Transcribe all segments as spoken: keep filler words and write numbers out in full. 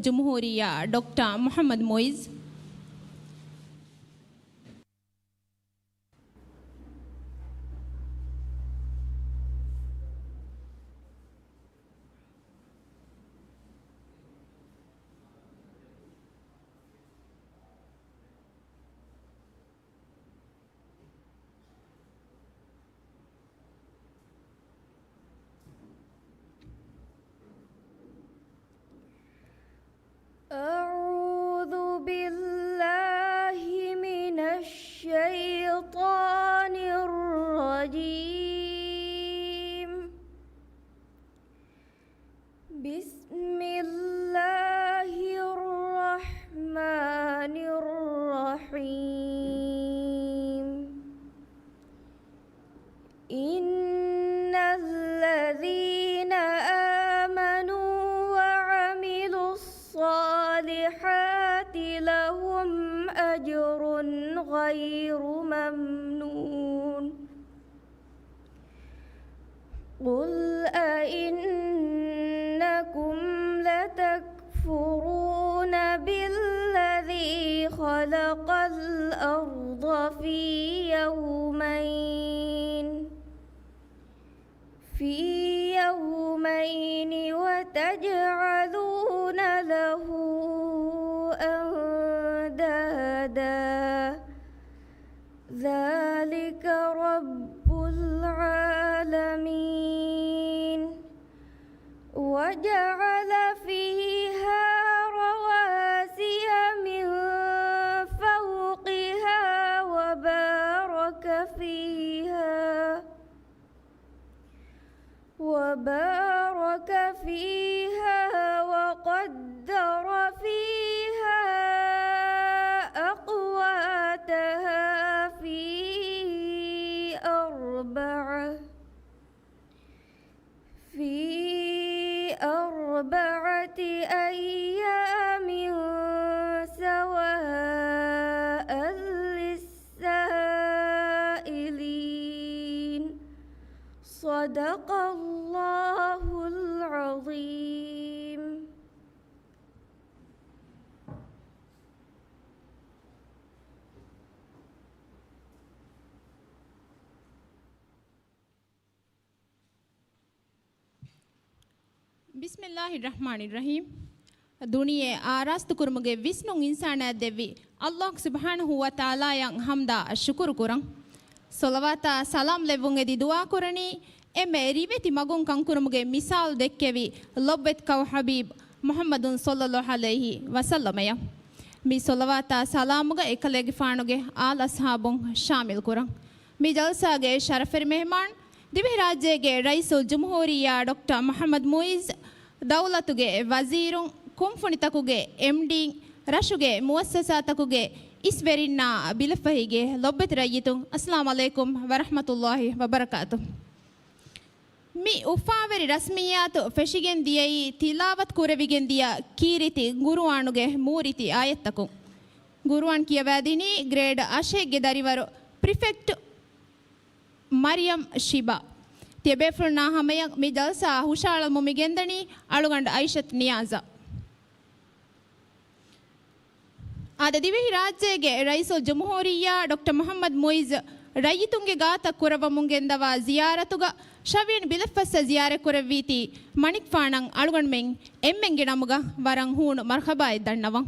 ޖުމްހޫރިއްޔާ ޑޮކްޓަރ މުޙައްމަދު މުޢިއްޒު. أعوذ بالله من الشيطان الرجيم. بسم الله الرحمن الرحيم. إن الذين آمنوا وعملوا الصالحات لهم أجر غير ممنون. قل أئنكم لتكفرون بالذي خلق الأرض في يومين، في يومين وتجعلون له أندادا، ذلك رب العالمين. وجعل فيها رواسي من فوقها وبارك فيها، وبارك فيها وقدر فيها أقواتها في أربعة، في أربعة أيام سواء للسائلين. صدق الله العظيم. ބިސްމިއްލާހި ރަޙްމާނި ރަޙީމް. ދުނިޔެ އާރާސްތުކުރުމުގެ ވިސްނުން އިންސާނާއަށް ދެއްވި ﷲ ސުބްޙާނަހޫ ވަތަޢާލާއަށް ޙަމްދާ ޝުކުރު ކުރަން. ޞަލަވާތާ ސަލާމް ލެއްވުން އެދި ދުޢާ ކުރަނީ، އެންމެ ރިވެތި މަގުން ކަންކުރުމުގެ މިސާލު ދެއްކެވި ލޮބުވެތި ކައު ޙަބީބް މުޙައްމަދު ޞައްލައްލާހު ޢަލައިހި ވަސައްލަމަޔަށް. މި ޞަލަވާތާ ސަލާމުގަ އެކަލޭގެފާނުގެ އާލް އަޞްޙާބުން ޝާމިލް ކުރަން. މި ޖަލްސާގެ ޝަރަފްވެރި މެހެމާން، ދިވެހިރާއްޖޭގެ ރައީސުލްޖުމްހޫރިއްޔާ ޑޮކްޓަރ މުޙައްމަދު މުޢިއްޒު، ދައުލަތުގެ ވަޒީރުން، ކުންފުނިތަކުގެ އެމްޑީން، ރަށުގެ މުއައްސަސާތަކުގެ އިސްވެރިންނާ ބިލެއްފަހީގެ ލޮބުވެތި ރައްޔިތުން، އައްސަލާމު ޢަލައިކުމް ވަރަޙްމަތުﷲި ވަބަރަކާތު. މި އުފާވެރި ރަސްމިއްޔާތު ފެށިގެން ދިޔައީ ތިލާވަތު ކުރެވިގެން ދިޔަ ކީރިތި ޤުރުއާނުގެ މޫރިތި އާޔަތްތަކުން. ޤުރުއާން ކިޔަވާދިނީ ގްރޭޑް އަށެއްގެ ދަރިވަރު ޕްރިފެކްޓް މަރިޔަމް ޝިބާ. ތިޔަބޭފުޅުންނާ ހަމަޔަށް މި ޖަލްސާ ހުށައަޅަމުން މި ގެންދަނީ އަޅުގަނޑު އައިޝަތު ނިޔާޒާ. އާދެ، ދިވެހިރާއްޖޭގެ ރައީސުލްޖުމްހޫރިއްޔާ ޑޮކްޓަރ މުޙައްމަދު މުޢިއްޒު ރައްޔިތުންގެ ގާތަށް ކުރައްވަމުން ގެންދަވާ ޒިޔާރަތުގަ ޝަވީން ބިލެއްފައްސަށް ޒިޔާރަތް ކުރެއްވީތީ މަނިކުފާނަށް އަޅުގަނޑުމެން އެންމެންގެ ނަމުގަ ވަރަށް ހޫނު މަރްޙަބާއެއް ދަންނަވަން.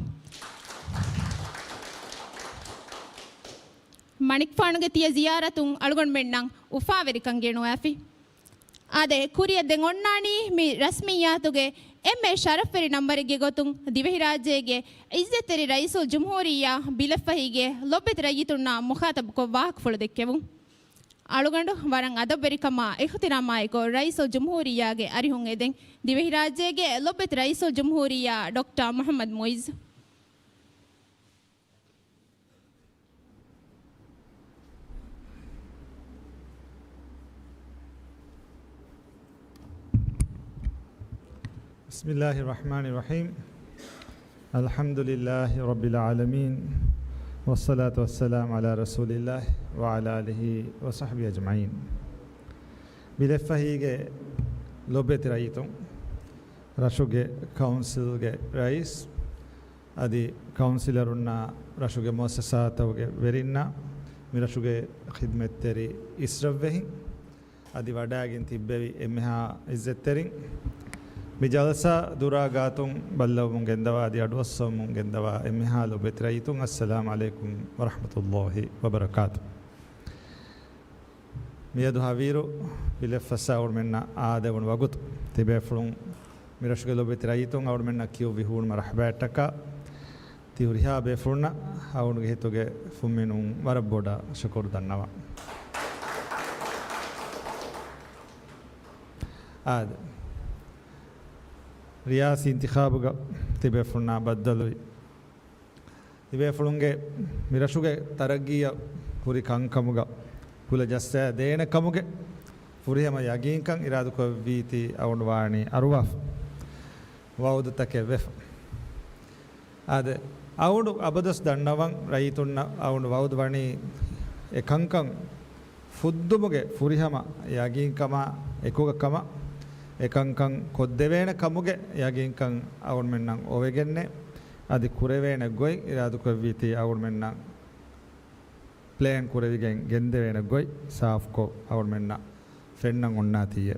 މަނިކުފާނުގެ ތިޔަ ޒިޔާރަތުން އަޅުގަނޑުމެންނަށް އުފާވެރިކަން ގެނުވާފި. އާދެ، ކުރިއަށް ދެން އޮންނާނީ މި ރަސްމިއްޔާތުގެ އެންމެ ޝަރަފްވެރި ނަންބަރެއްގެ ގޮތުން ދިވެހިރާއްޖޭގެ ޢިއްޒަތްތެރި ރައީސުލްޖުމްހޫރިއްޔާ ބިލެއްފަހީގެ ލޮބުވެތި ރައްޔިތުންނާ މުޚާޠަބުކޮށް ވާހަކަފުޅު ދެއްކެވުން. އަޅުގަނޑު ވަރަށް އަދަބުވެރިކަމާ އިޙްތިރާމާއެކު ރައީސުލްޖުމްހޫރިއްޔާގެ އަރިހުން އެދެން، ދިވެހިރާއްޖޭގެ ލޮބުވެތި ރައީސުލްޖުމްހޫރިއްޔާ ޑޮކްޓަރ މުޙައްމަދު މުޢިއްޒު. بسم الله الرحمن الرحيم. الحمد لله رب العالمين. والصلاة والسلام على رسول الله وعلى آله وصحبه أجمعين. ބިލެއްފަހީގެ ލޮބުވެތި ރައްޔިތުން، ރަށުގެ ކައުންސިލްގެ ރައީސް، އަދި ކައުންސިލަރުންނާ، ރަށުގެ މުއައްސަސާތަކުގެ ވެރިންނާ، މި ރަށުގެ ޚިދްމަތްތެރި އިސްރަށްވެހިން، އަދި ވަޑައިގެން ތިއްބެވި އެންމެހާ އިއްޒަތްތެރިން، މި ޖަލްސާ ދުރާ ގާތުން ބައްލަވަމުން ގެންދަވާ އަދި އަޑުއައްސަވަމުން ގެންދަވާ އެންމެހާ ލޮބުވެތި ރައްޔިތުން، އައްސަލާމު ޢަލައިކުމް ވަރަޙްމަތުﷲި ވަބަރަކާތު. މިއަދު ހަވީރު ބިލެއްފަސް އަޅުމެންނަށް އާދެވުނު ވަގުތު ތިބޭފުޅުން މިރަށުގެ ލޮބުވެތި ރައްޔިތުން އަޅުމެންނަށް ކިޔުއްވި ހޫނު މަރުޙަބާއަށްޓަކާ ތި ހުރިހާ ބޭފުޅުންނަށް އަޅުގަނޑުގެ ހިތުގެ ފުންމިނުން ވަރަށް ބޮޑަށް ޝުކުރު ދަންނަވަން. އާދެ، ރިޔާސީ އިންތިޚާބުގަ ތިބޭފުޅުންނާ ބައްދަލުވި ތިބޭފުޅުންގެ މިރަށުގެ ތަރައްގީއަށް ހުރި ކަންކަމުގަ ކުލަ ޖައްސައިދޭނެ ކަމުގެ ފުރިހަމަ ޔަގީންކަން އިރާދަކުރެއްވީތީ އަޅުގަނޑު ވާނީ އަރުވާފަ. ވައުދުތަކެއް ވެފަ. އާދެ، އަޅުގަނޑު އަބަދުވެސް ދަންނަވަން ރައްޔިތުންނަށް އަޅުގަނޑު ވައުދު ވަނީ އެ ކަންކަން ފުއްދުމުގެ ފުރިހަމަ ޔަގީންކަމާ އެކުގަ ކަމަށް، އެ ކަންކަން ކޮށްދެވޭނެ ކަމުގެ ޔަގީންކަން އަޅުގަނޑުމެންނަށް އޮވެގެންނޭ، އަދި ކުރެވޭނެ ގޮތް އިރާދަކުރެއްވީތީ އަޅުގަނޑުމެންނަށް ޕްލޭން ކުރެވިގެން ގެންދެވޭނެ ގޮތް ސާފުކޮށް އަޅުމެންނަށް ފެންނަން އޮންނާތީއޭ.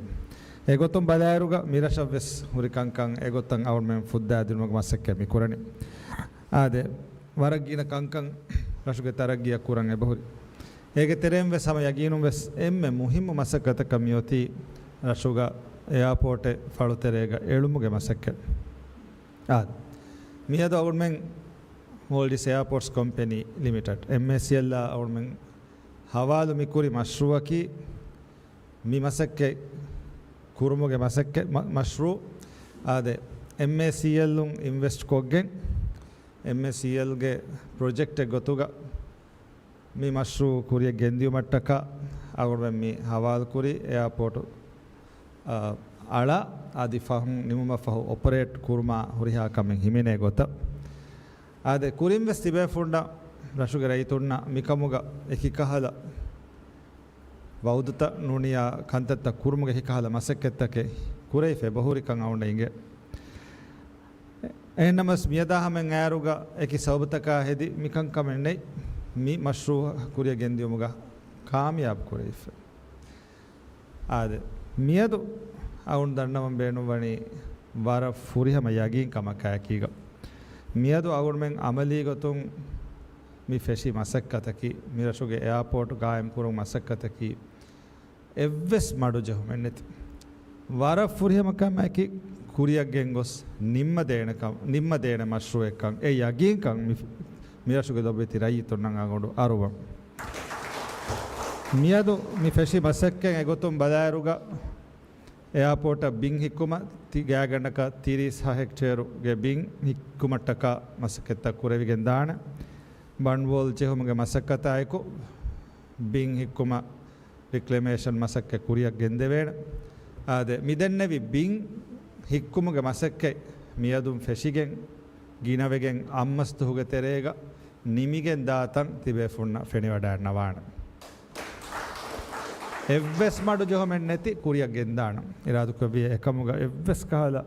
އެގޮތުން ބަލާއިރުގަ މިރަށަށްވެސް ހުރި ކަންކަން އެގޮތަށް އަޅުމެން ފުއްދާދިނުމުގެ މަސައްކަތް މި ކުރަނީ. އާދެ، ވަރަށް ގިނަ ކަންކަން ރަށުގެ ތަރައްގީއަށް ކުރަން އެބަހުރި. އޭގެ ތެރެއިން ވެސް ހަމަ ޔަގީނުން ވެސް އެންމެ މުހިއްމު މަސައްކަތަކަށް މިއޮތީ ރަށުގަ އެއާޕޯޓެއް ފަޅުތެރޭގަ އެޅުމުގެ މަސައްކަތް. އާދެ، މިއަދު އަޅުމެން މޯލްޑިވްސް އެއާޕޯޓްސް ކޮމްޕެނީ ލިމިޓެޑް، އެމްއޭސީއެލްއާ އަޅުމެން ހަވާލު މިކުރި މަޝްރޫއަކީ، މި މަސައްކަތް ކުރުމުގެ މަސައްކަތް މަ-، މަޝްރޫއު. އާދެ، އެމްއޭސީއެލްއުން އިންވެސްޓް ކޮށްގެން، އެމްއޭސީއެލްގެ ޕްރޮޖެކްޓެއް ގޮތުގަ މި މަޝްރޫއު ކުރިއަށް ގެންދިއުމަށްޓަކާ އަޅުގަނޑުމެން މި ހަވާލުކުރީ އެއާޕޯޓު، އަ، އަޅާ އަދި ފަހުން ނިމުމަށްފަހު އޮޕަރޭޓް ކުރުމާ ހުރިހާ ކަމެއް ހިމެނޭ ގޮތަށް. އާދެ، ކުރިން ވެސް ތިބޭފުންނަށް ރަށުގެ ރައްޔިތުންނަށް މިކަމުގަ އެކިކަހަލަ ވައުދުތައް ނޫނިޔާ ކަންތައްތައް ކުރުމުގެ އެކިކަހަލަ މަސައްކަތްތަކެއް ކުރެވިފަ އެބަހުރިކަން އަޅުގަނޑަށް އިނގޭ. އެހެންނަމަސް މިއަދާ ހަމައިން އައިރުގަ އެކި ސަބަބުތަކާ ހެދި މިކަންކަމެއް ނެތް، މި މަޝްރޫއު ކުރިއަށް ގެންދިއުމުގަ ކާމިޔާބު ކުރެވިފަ. އާދެ، މިއަދު އަޅުގަނޑު ދަންނަވަން ބޭނުންވަނީ ވަރަށް ފުރިހަމަ ޔަގީން ކަމަކާއެކީގަ. މިއަދު އަޅުގަނޑުމެން އަމަލީ ގޮތުން މި ފެށި މަސައްކަތަކީ، މިރަށުގެ އެއާޕޯޓް ގާއިމް ކުރުން މަސައްކަތަކީ، އެއްވެސް މަޑުޖެހުމެއް ނެތި. ވަރަށް ފުރިހަމަ ކަމަކީ ކުރިއަށްގެން ގޮސް ނިންމަދޭނެ ކަމް، ނިންމަދޭނެ މަޝްރޫއެއްކަން އެ ޔަގީންކަން މި، މިރަށުގެ ލޮބުވެތި ރައްޔިތުންނަށް އަޅުގަނޑު އަރުވަން. މިއަދު މި ފެށި މަސައްކަތް އެގޮތުން ބަލާއިރުގަ، އެއާޕޯޓަށް ބިން ހިއްކުމަށް ތި ގާތްގަނޑަކަށް ތިރީސް ހަ ހެކްޓޭރުގެ ބިން ހިއްކުމަށްޓަކާ މަސައްކަތްތައް ކުރެވިގެން ދާނެ. ބަނޑުވޯލް ޖެހުމުގެ މަސައްކަތާއެކު ބިން ހިއްކުމަށް ރިކްލެމޭޝަން މަސައްކަތް ކުރިއަށް ގެންދެވޭނެ. އާދެ، މިދެންނެވި ބިން ހިއްކުމުގެ މަސައްކަތް މިއަދުން ފެށިގެން، ގިނަވެގެން އަށްމަސް ދުވަހުގެ ތެރޭގަ ނިމިގެން ދާތަން ތިބޭފުންނަށް ފެނިވަޑައިގަންނަވާނެ. އެއްވެސް މަޑުޖެހުމެއް ނެތި ކުރިއަށް ގެންދާނަން. އިރާދަކުރެއްވިއޭ އެކަމުގަ އެއްވެސް ކަހަލަ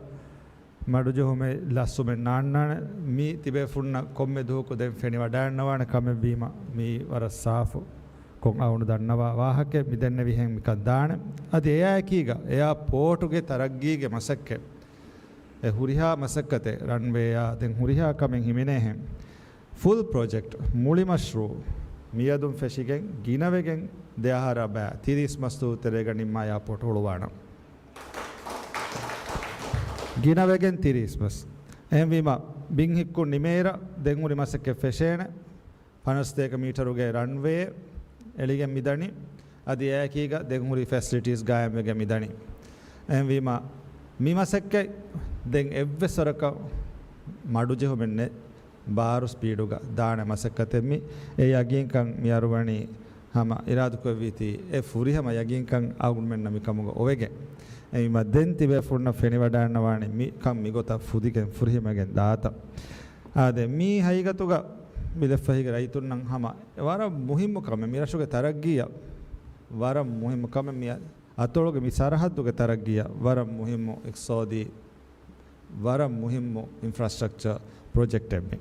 މަޑުޖެހުމެއް ލަސްވުމެއް ނާންނާނެ. މީ ތިބޭފުންނަށް ކޮންމެ ދުވަހަކު ދެން ފެނިވަޑައިގަންނަވާނެ ކަމެއްވީމަ، މީ ވަރަށް ސާފު ކޮށް އަޅުގަނޑު ދަންނަވާ ވާހަކައެއް. މިދެންނެވިހެން މިކަން ދާނެ. އަދި އެއާއެކީގަ އެއާޕޯޓުގެ ތަރައްގީގެ މަސައްކަތް، އެ ހުރިހާ މަސައްކަތެއް، ރަންވޭއާ ދެން ހުރިހާ ކަމެއް ހިމެނޭހެން، ފުލް ޕްރޮޖެކްޓް، މުޅި މަޝްރޫއު މިއަދުން ފެށިގެން ގިނަވެގެން ދެ އަހަރާ ބައި ތިރީސް މަސް ދުވަހު ތެރޭގަ ނިންމާ އެއާޕޯޓް ހުޅުވާނަން. ގިނަވެގެން ތިރީސް މަސް. އެހެންވީމަ، ބިން ހިއްކުން ނިމޭއިރަށް ދެން ހުރި މަސައްކަތް ފެށޭނެ. ފަނަސް އަށް މީޓަރުގެ ރަންވޭ އެޅިގެން މިދަނީ. އަދި އެއާއެކީގަ ދެން ހުރި ފެސިލިޓީސް ގާއިމްވެގެން މިދަނީ. އެހެންވީމަ، މި މަސައްކަތް ދެން އެއްވެސް ވަރަކަށް މަޑުޖެހުމެއް ނެތް. ބާރު ސްޕީޑުގަ ދާނެ މަސައްކަތެއް މި. އެ ޔަގީންކަން މި އަރުވަނީ ހަމަ އިރާދަކުރެއްވީތީ އެ ފުރިހަމަ ޔަގީންކަން އަޅުގަނޑުމެންނަށް މިކަމުގަ އޮވެގެން. އެހެންވީމަ ދެން ތިބޭފުންނަށް ފެނިވަޑައިގަންނަވާނީ މިކަން މިގޮތަށް ފުދިގެން ފުރިހަމަވެގެން ދާތަން. އާދެ، މީ ހަގީގަތުގަ ބިލެއްފަހީގެ ރައްޔިތުންނަށް ހަމަ ވަރަށް މުހިއްމު ކަމެއް، މި ރަށުގެ ތަރައްގީއަށް ވަރަށް މުހިއްމު ކަމެއް، މި އަތޮޅުގެ މި ސަރަހައްދުގެ ތަރައްގީއަށް ވަރަށް މުހިއްމު އިޤްތިޞާދީ ވަރަށް މުހިއްމު އިންފްރާސްޓްރަކްޗަރ ޕްރޮޖެކްޓެއް މި.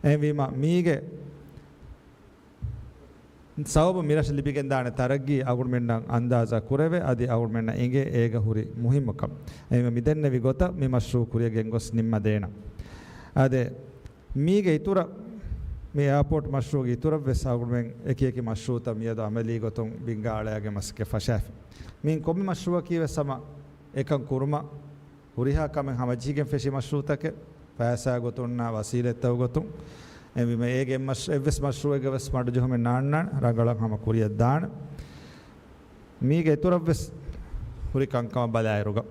އެހެންވީމަ މީގެ ސަބަބު މިރަށަށް ލިބިގެންދާނެ ތަރައްގީ އަޅުގަނޑުމެންނަށް އަންދާޒާ ކުރެވޭ، އަދި އަޅުގަނޑުމެންނަށް އެނގޭ އޭގަ ހުރި މުހިއްމުކަން. އެހެންވެ މިދެންނެވި ގޮތަށް މި މަޝްރޫޢު ކުރިޔަށް ގެންގޮސް ނިންމަދޭނަން. އާދެ، މީގެ އިތުރަށް މި އެއާޕޯޓް މަޝްރޫޢުގެ އިތުރަށް ވެސް އަޅުގަނޑުމެން އެކި އެކި މަޝްރޫޢުތައް މިއަދު އަމަލީ ގޮތުން ބިންގާ އަޅައިގެން މަސައްކަތް ފަށާފި. މިއިން ކޮންމެ މަޝްރޫޢަކީ ވެސް ހަމަ އެކަން ކުރުމަށް ހުރިހާ ކަމެއް ހަމަޖެހިގެން ފެށި މަޝްރޫޢުތަކެއް، ފައިސާ ގޮތުންނާ ވަސީލަތްތައް ގޮތުން. އެހެންވީމަ އޭގެ އެއްމަޝް-، އެއްވެސް މަޝްރޫޢެއްގަ ވެސް މަޑުޖެހުމެއް ނާންނާނެ، ރަނގަޅަށް ހަމަ ކުރިޔަށް ދާނެ. މީގެ އިތުރަށް ވެސް ހުރި ކަންކަމަށް ބަލާއިރުގަ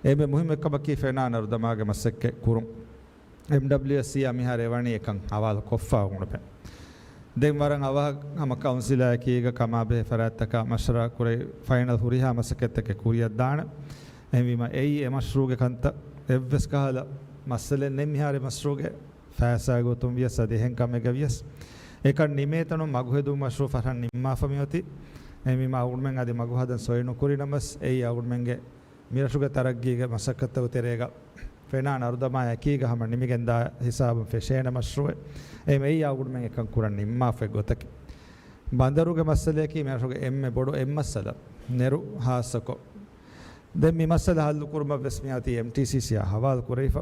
އެންމެ މުހިއްމު އެއްކަމަކީ ފެނާ ނަރުދަމާގެ މަސައްކަތް ކުރުން. އެމްޑަބްލިއުއެސްސީއާ މިހާރު އެވަނީ އެކަން ހަވާލު ކޮށްފަ އުޅުނުބެ. ދެން ވަރަށް އަވަހަށް ހަމަ ކައުންސިލާއެކީގަ ކަމާބެހޭ ފަރާތްތަކާ މަޝްވަރާ ކުރެވި ފައިނަލް ހުރިހާ މަސައްކަތްތަކެއް ކުރިޔަށް ދާނެ. އެހެންވީމަ އެއީ އެ މަޝްރޫޢުގެ ކަންތައް އެއްވެސް ކަހަލަ މައްސަލައެއް ނެތް މިހާރު މަޝްރޫޢުގެ ފައިސާ ގޮތުން ވިޔަސް އަދި އެހެން ކަމެއްގަ ވިޔަސް. އެކަން ނިމޭތަނުން މަގުހެދުން މަޝްރޫޢު ފަށަން ނިންމާފަ މިއޮތީ. އެހެންވީމަ އަޅުގަނޑުމެން އަދި މަގު ހަދަން ސޮއި ނުކުރި ނަމަވެސް އެއީ އަޅުގަނޑުމެންގެ މިރަށުގެ ތަރައްގީގެ މަސައްކަތްތަކުގެ ތެރޭގަ ފެނާ ނަރުދަމާ އެކީގަ ހަމަ ނިމިގެންދާ ހިސާބުން ފެށޭނެ މަޝްރޫޢެއް. އެހެން އެއީ އަޅުގަނޑުމެން އެކަން ކުރަން ނިންމާފައި ގޮތަކީ. ބަނދަރުގެ މައްސަލަޔަކީ މިރަށުގެ އެންމެ ބޮޑު އެއްމައްސަލަ. ނެރު ހާއްސަކޮށް. ދެން މި މައްސަލަ ހައްލު ކުރުމަށް ވެސް މިއޮތީ އެމްޓީސީސީއާ ހަވާލު ކުރެވިފަ.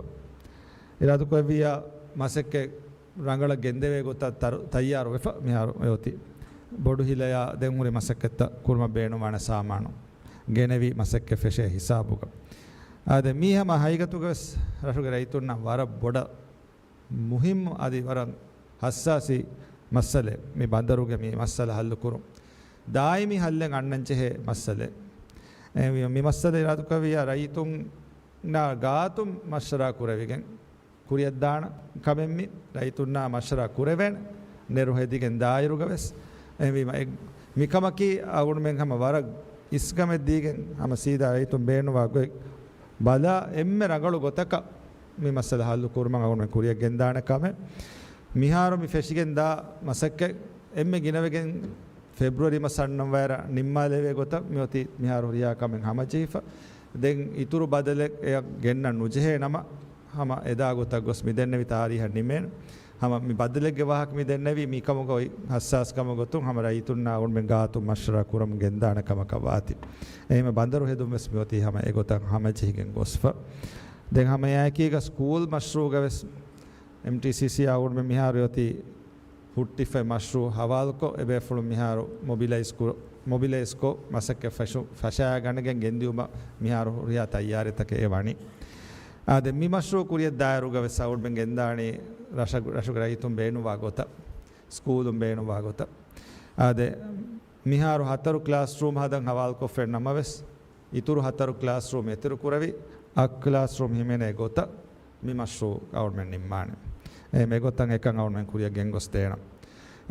އިރާދަކުރެއްވިއްޔާ މަސައްކަތް ރަނގަޅަށް ގެންދެވޭ ގޮތަށް ތަރު-، ތައްޔާރު ވެފަ މިހާރު އެއޮތީ. ބޮޑު ހިލަޔާ ދެން ހުރި މަސައްކަތްތައް ކުރުމަށް ބޭނުންވާނެ ސާމާނު ގެނެވި މަސައްކަތް ފެށޭ ހިސާބުގަ. އާދެ، މީ ހަމަ ހަގީގަތުގަވެސް ރަށުގެ ރައްޔިތުންނަށް ވަރަށް ބޮޑަށް މުހިއްމު އަދި ވަރަށް ހައްސާސީ މައްސަލައެއް. މި ބަނދަރުގެ މި މައްސަލަ ހައްލު ކުރުން ދާއިމީ ހައްލެއް އަންނަން ޖެހޭ މައްސަލައެއް. އެ، މި މައްސަލަ އިރާދަކުރެއްވިއްޔާ ރައްޔިތުންނާ ގާތުން މަޝްވަރާ ކުރެވިގެން ކުރިޔަށްދާނަ ކަމެއް މި ރައްޔިތުންނާ މަޝްވަރާ ކުރެވޭނެ ނެރު ހެދިގެން ދާއިރުގަ ވެސް. އެހެންވީމަ އެ-، މިކަމަކީ އަޅުގަނޑުމެން ހަމަ ވަރަށް އިސްކަމެއް ދީގެން ހަމަ ސީދާ ރައްޔިތުން ބޭނުންވާ ގޮތް ބަލާ އެންމެ ރަނގަޅު ގޮތަކަށް މި މައްސަލަ ހައްލު ކުރުމަށް އަޅުގަނޑުމެން ކުރިޔަށް ގެންދާނެ ކަމެއް. މިހާރު މި ފެށިގެން ދާ މަސައްކަތް އެންމެ ގިނަވެގެން ފެބްރުއަރީ މަސް އަންނަން ވައިރަށް ނިންމާލެވޭ ގޮތަށް މިއޮތީ މިހާރު ހުރިހާ ކަމެއް ހަމަޖެހިފަ. ދެން އިތުރު ބަދަލެއް އެއަށް ގެންނަން ނުޖެހޭ ނަމަ، ހަމަ އެދާ ގޮތަށް ގޮސް މި ދެންނެވި ތާރީހަށް ނިމޭނެ. ހަމަ މި ބަދަލެއްގެ ވާހަކަ މި ދެންނެވީ މިކަމުގަ އޮތް ހައްސާސްކަމުގެ ގޮތުން ހަމަ ރައްޔިތުންނާ އަޅުގަނޑުމެން ގާތުން މަޝްވަރާ ކުރަމުން ގެންދާނެ ކަމަކަށް ވާތީ. އެހެންވެ ބަނދަރު ހެދުން ވެސް މިއޮތީ ހަމަ އެގޮތަށް ހަމަޖެހިގެން ގޮސްފަ. ދެން ހަމަ އެއާއެކީގަ ސްކޫލް މަޝްރޫޢުގަ ވެސް އެމްޓީސީސީއާ އަޅުގަނޑުމެން މިހާރު އޮތީ ހުއްޓިފައި މަޝްރޫޢު ހަވާލުކޮށް، އެބޭފުޅުން މިހާރު މޮބިލައިޒް ކުރ-، މޮބިލައިޒްކޮށް މަސައްކަތް ފަށު-، ފަށާގަނެގެން ގެންދިއުމަށް މިހާރު ހުރިހާ ތައްޔާރީތަކެއް އެ ވަނީ. އާދެ، މި މަޝްރޫޢު ކުރިޔަށް ދާއިރުގަ ވެސް އަޅުގަނޑުމެން ގެންދާނީ ރަށަގު-، ރަށުގެ ރައްޔިތުން ބޭނުންވާ ގޮތަށް، ސްކޫލުން ބޭނުންވާ ގޮތަށް. އާދެ، މިހާރު ހަތަރު ކްލާސްރޫމް ހަދަން ހަވާލުކޮށްފައި ނަމަވެސް، އިތުރު ހަތަރު ކްލާސްރޫމް އެތިރު ކުރެވި، އަށް ކްލާސްރޫމް ހިމެނޭ ގޮތަށް މި މަޝްރޫޢު އަޅުގަނޑުމެން ނިންމާނެ. އެ މެގޮތަށް އެކަން އަޅުގަނޑުމެން ކުރިޔަށް ގެންގޮސްދޭނަން.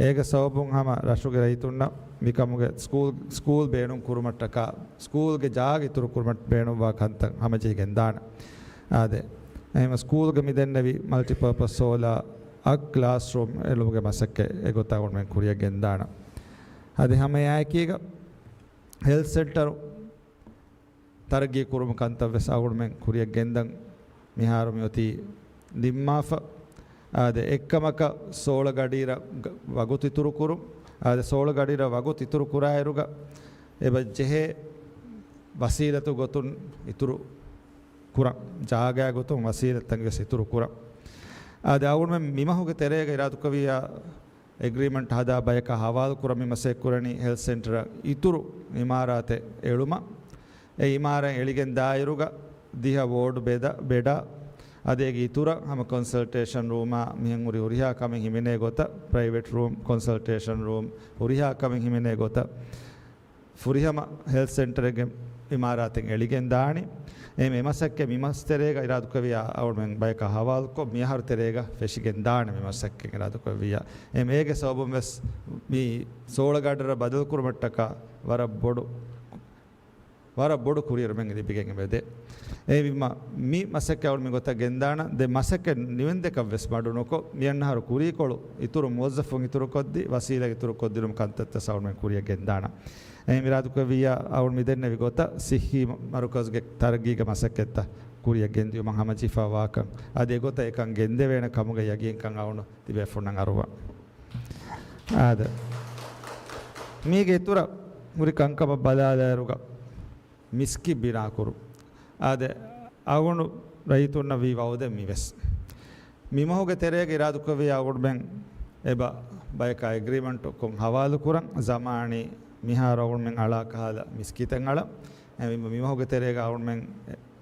އޭގެ ސަބަބުން ހަމަ ރަށުގެ ރައްޔިތުންނަށް މިކަމުގެ ސްކޫލް، ސްކޫލް ބޭނުން ކުރުމަށްޓަކާ، ސްކޫލްގެ ޖާގަ އިތުރު ކުރުމަށް ބޭނުންވާ ކަންތައް ހަމަޖެހިގެން ދާނެ. އާދެ، އެހެންވެ ސްކޫލްގެ މިދެންނެވި މަލްޓިޕާޕަސް ހޯލާ އަށް ކްލާސްރޫމް އެޅުމުގެ މަސައްކަތް އެގޮތަށް އަޅުގަނޑުމެން ކުރިޔަށް ގެންދާނަން. އަދި ހަމަ އެއާއެކީގަ ހެލްތް ސެންޓަރު ތަރައްގީ ކުރުމު ކަންތައް ވެސް އަޅުގަނޑުމެން ކުރިޔަށް ގެންދަން މިހާރު މިއޮތީ ނިންމާފަ. އާދެ، އެއްކަމަކަށް ސޯޅަ ގަޑިއިރަށް ގަ-، ވަގުތު އިތުރު ކުރުން. އާދެ، ސޯޅަ ގަޑިއިރަށް ވަގުތު އިތުރު ކުރާއިރުގަ އެބަ ޖެހޭ ވަސީލަތު ގޮތުން އިތުރު ކުރަން، ޖާގައި ގޮތުން ވަސީލަތްތައް ވެސް އިތުރު ކުރަން. އާދެ، އަޅުގަނޑުމެން މިމަހުގެ ތެރޭގަ އިރާދަކުރެއްވިއްޔާ އެގްރީމަންޓް ހަދާ ބަޔަކާ ހަވާލު ކުރަން މި މަސައްކަތް ކުރަނީ ހެލްތް ސެންޓަރަށް އިތުރު އިމާރާތެއް އެޅުމަށް. އެ އިމާރާތް އެޅިގެން ދާއިރުގަ ދިހަ ވޯޑް ބެދަ-، ބެޑާ، އަދި އޭގެ އިތުރަށް ހަމަ ކޮންސަލްޓޭޝަން ރޫމާ މިހެން ހުރި ހުރިހާ ކަމެއް ހިމެނޭ ގޮތަށް، ޕްރައިވެޓް ރޫމް، ކޮންސަލްޓޭޝަން ރޫމް، ހުރިހާ ކަމެއް ހިމެނޭ ގޮތަށް، ފުރިހަމަ ހެލްތް ސެންޓަރެއްގެ އިމާރާތެއް އެޅިގެން ދާނީ. އެހެން އެ މަސައްކަތް މި މަސް ތެރޭގަ އިރާދަކުރެއްވިއްޔާ އަޅުގަނޑުމެން ބަޔަކާ ހަވާލުކޮށް، މިއަހަރު ތެރޭގަ ފެށިގެން ދާނެ މި މަސައްކަތް އިރާދަކުރެއްވިއްޔާ. އެހެން އޭގެ ސަބަބުން ވެސް މި ސޯޅަ ގަޑިއިރަށް ބަދަލު ކުރުމަށްޓަކާ ވަރަށް ބޮޑު، ވަރަށް ބޮޑު ކުރިއެރުމެއް ލިބިގެން އެބަދޭ. އެހެންވީމަ މި މަސައްކަތް އަޅުގަނޑު މި ގޮތަށް ގެންދާނަން. ދެން މަސައްކަތް ނިވެންދެކަށް ވެސް މަޑު ނުކޮށް، މިއަންނަ އަހަރު ކުރީކޮޅު އިތުރު މުވައްޒަފުން އިތުރުކޮށްދީ، ވަސީލަތް އިތުރުކޮށްދިނުމަށް ކަންތައްތައް އަޅުގަނޑުމެން ކުރިޔަށް ގެންދާނަން. އެހެން އިރާދަކުރެއްވިއްޔާ އަޅުގަނޑު މި ދެންނެވި ގޮތަށް ސިއްހީ މަރުކަޒުގެ ތަރައްގީގެ މަސައްކަތްތައް ކުރިއަށް ގެންދިއުމަށް ހަމަޖެހިފައި ވާކަން، އަދި އެގޮތަށް އެކަން ގެންދެވޭނެ ކަމުގެ ޔަގީންކަން އަޅުގަނޑު ތިބޭފުޅުންނަށް އަރުވަން. އާދެ، މީގެ އިތުރަށް ހުރި ކަންކަމަށް ބަލާލާއިރުގަ މިސްކިތް ބިނާކުރު. އާދެ، އަޅުގަނޑު ރައްޔިތުންނަށް ވީ ވައުދެއް މިވެސް. މި މަހުގެ ތެރޭގަ އިރާދަކުރެއްވި އަޅުގަނޑުމެން އެބަ ބަޔަކާ އެގްރިމަންޓު ކޮށް ހަވާލު ކުރަން، ޒަމާނީ މިހާރު އަޅުގަނޑުމެން އަޅާ ކަހަލަ މިސްކިތެއް އަޅަން. އެ މި، މި މަހުގެ ތެރޭގަ އަޅުގަނޑުމެން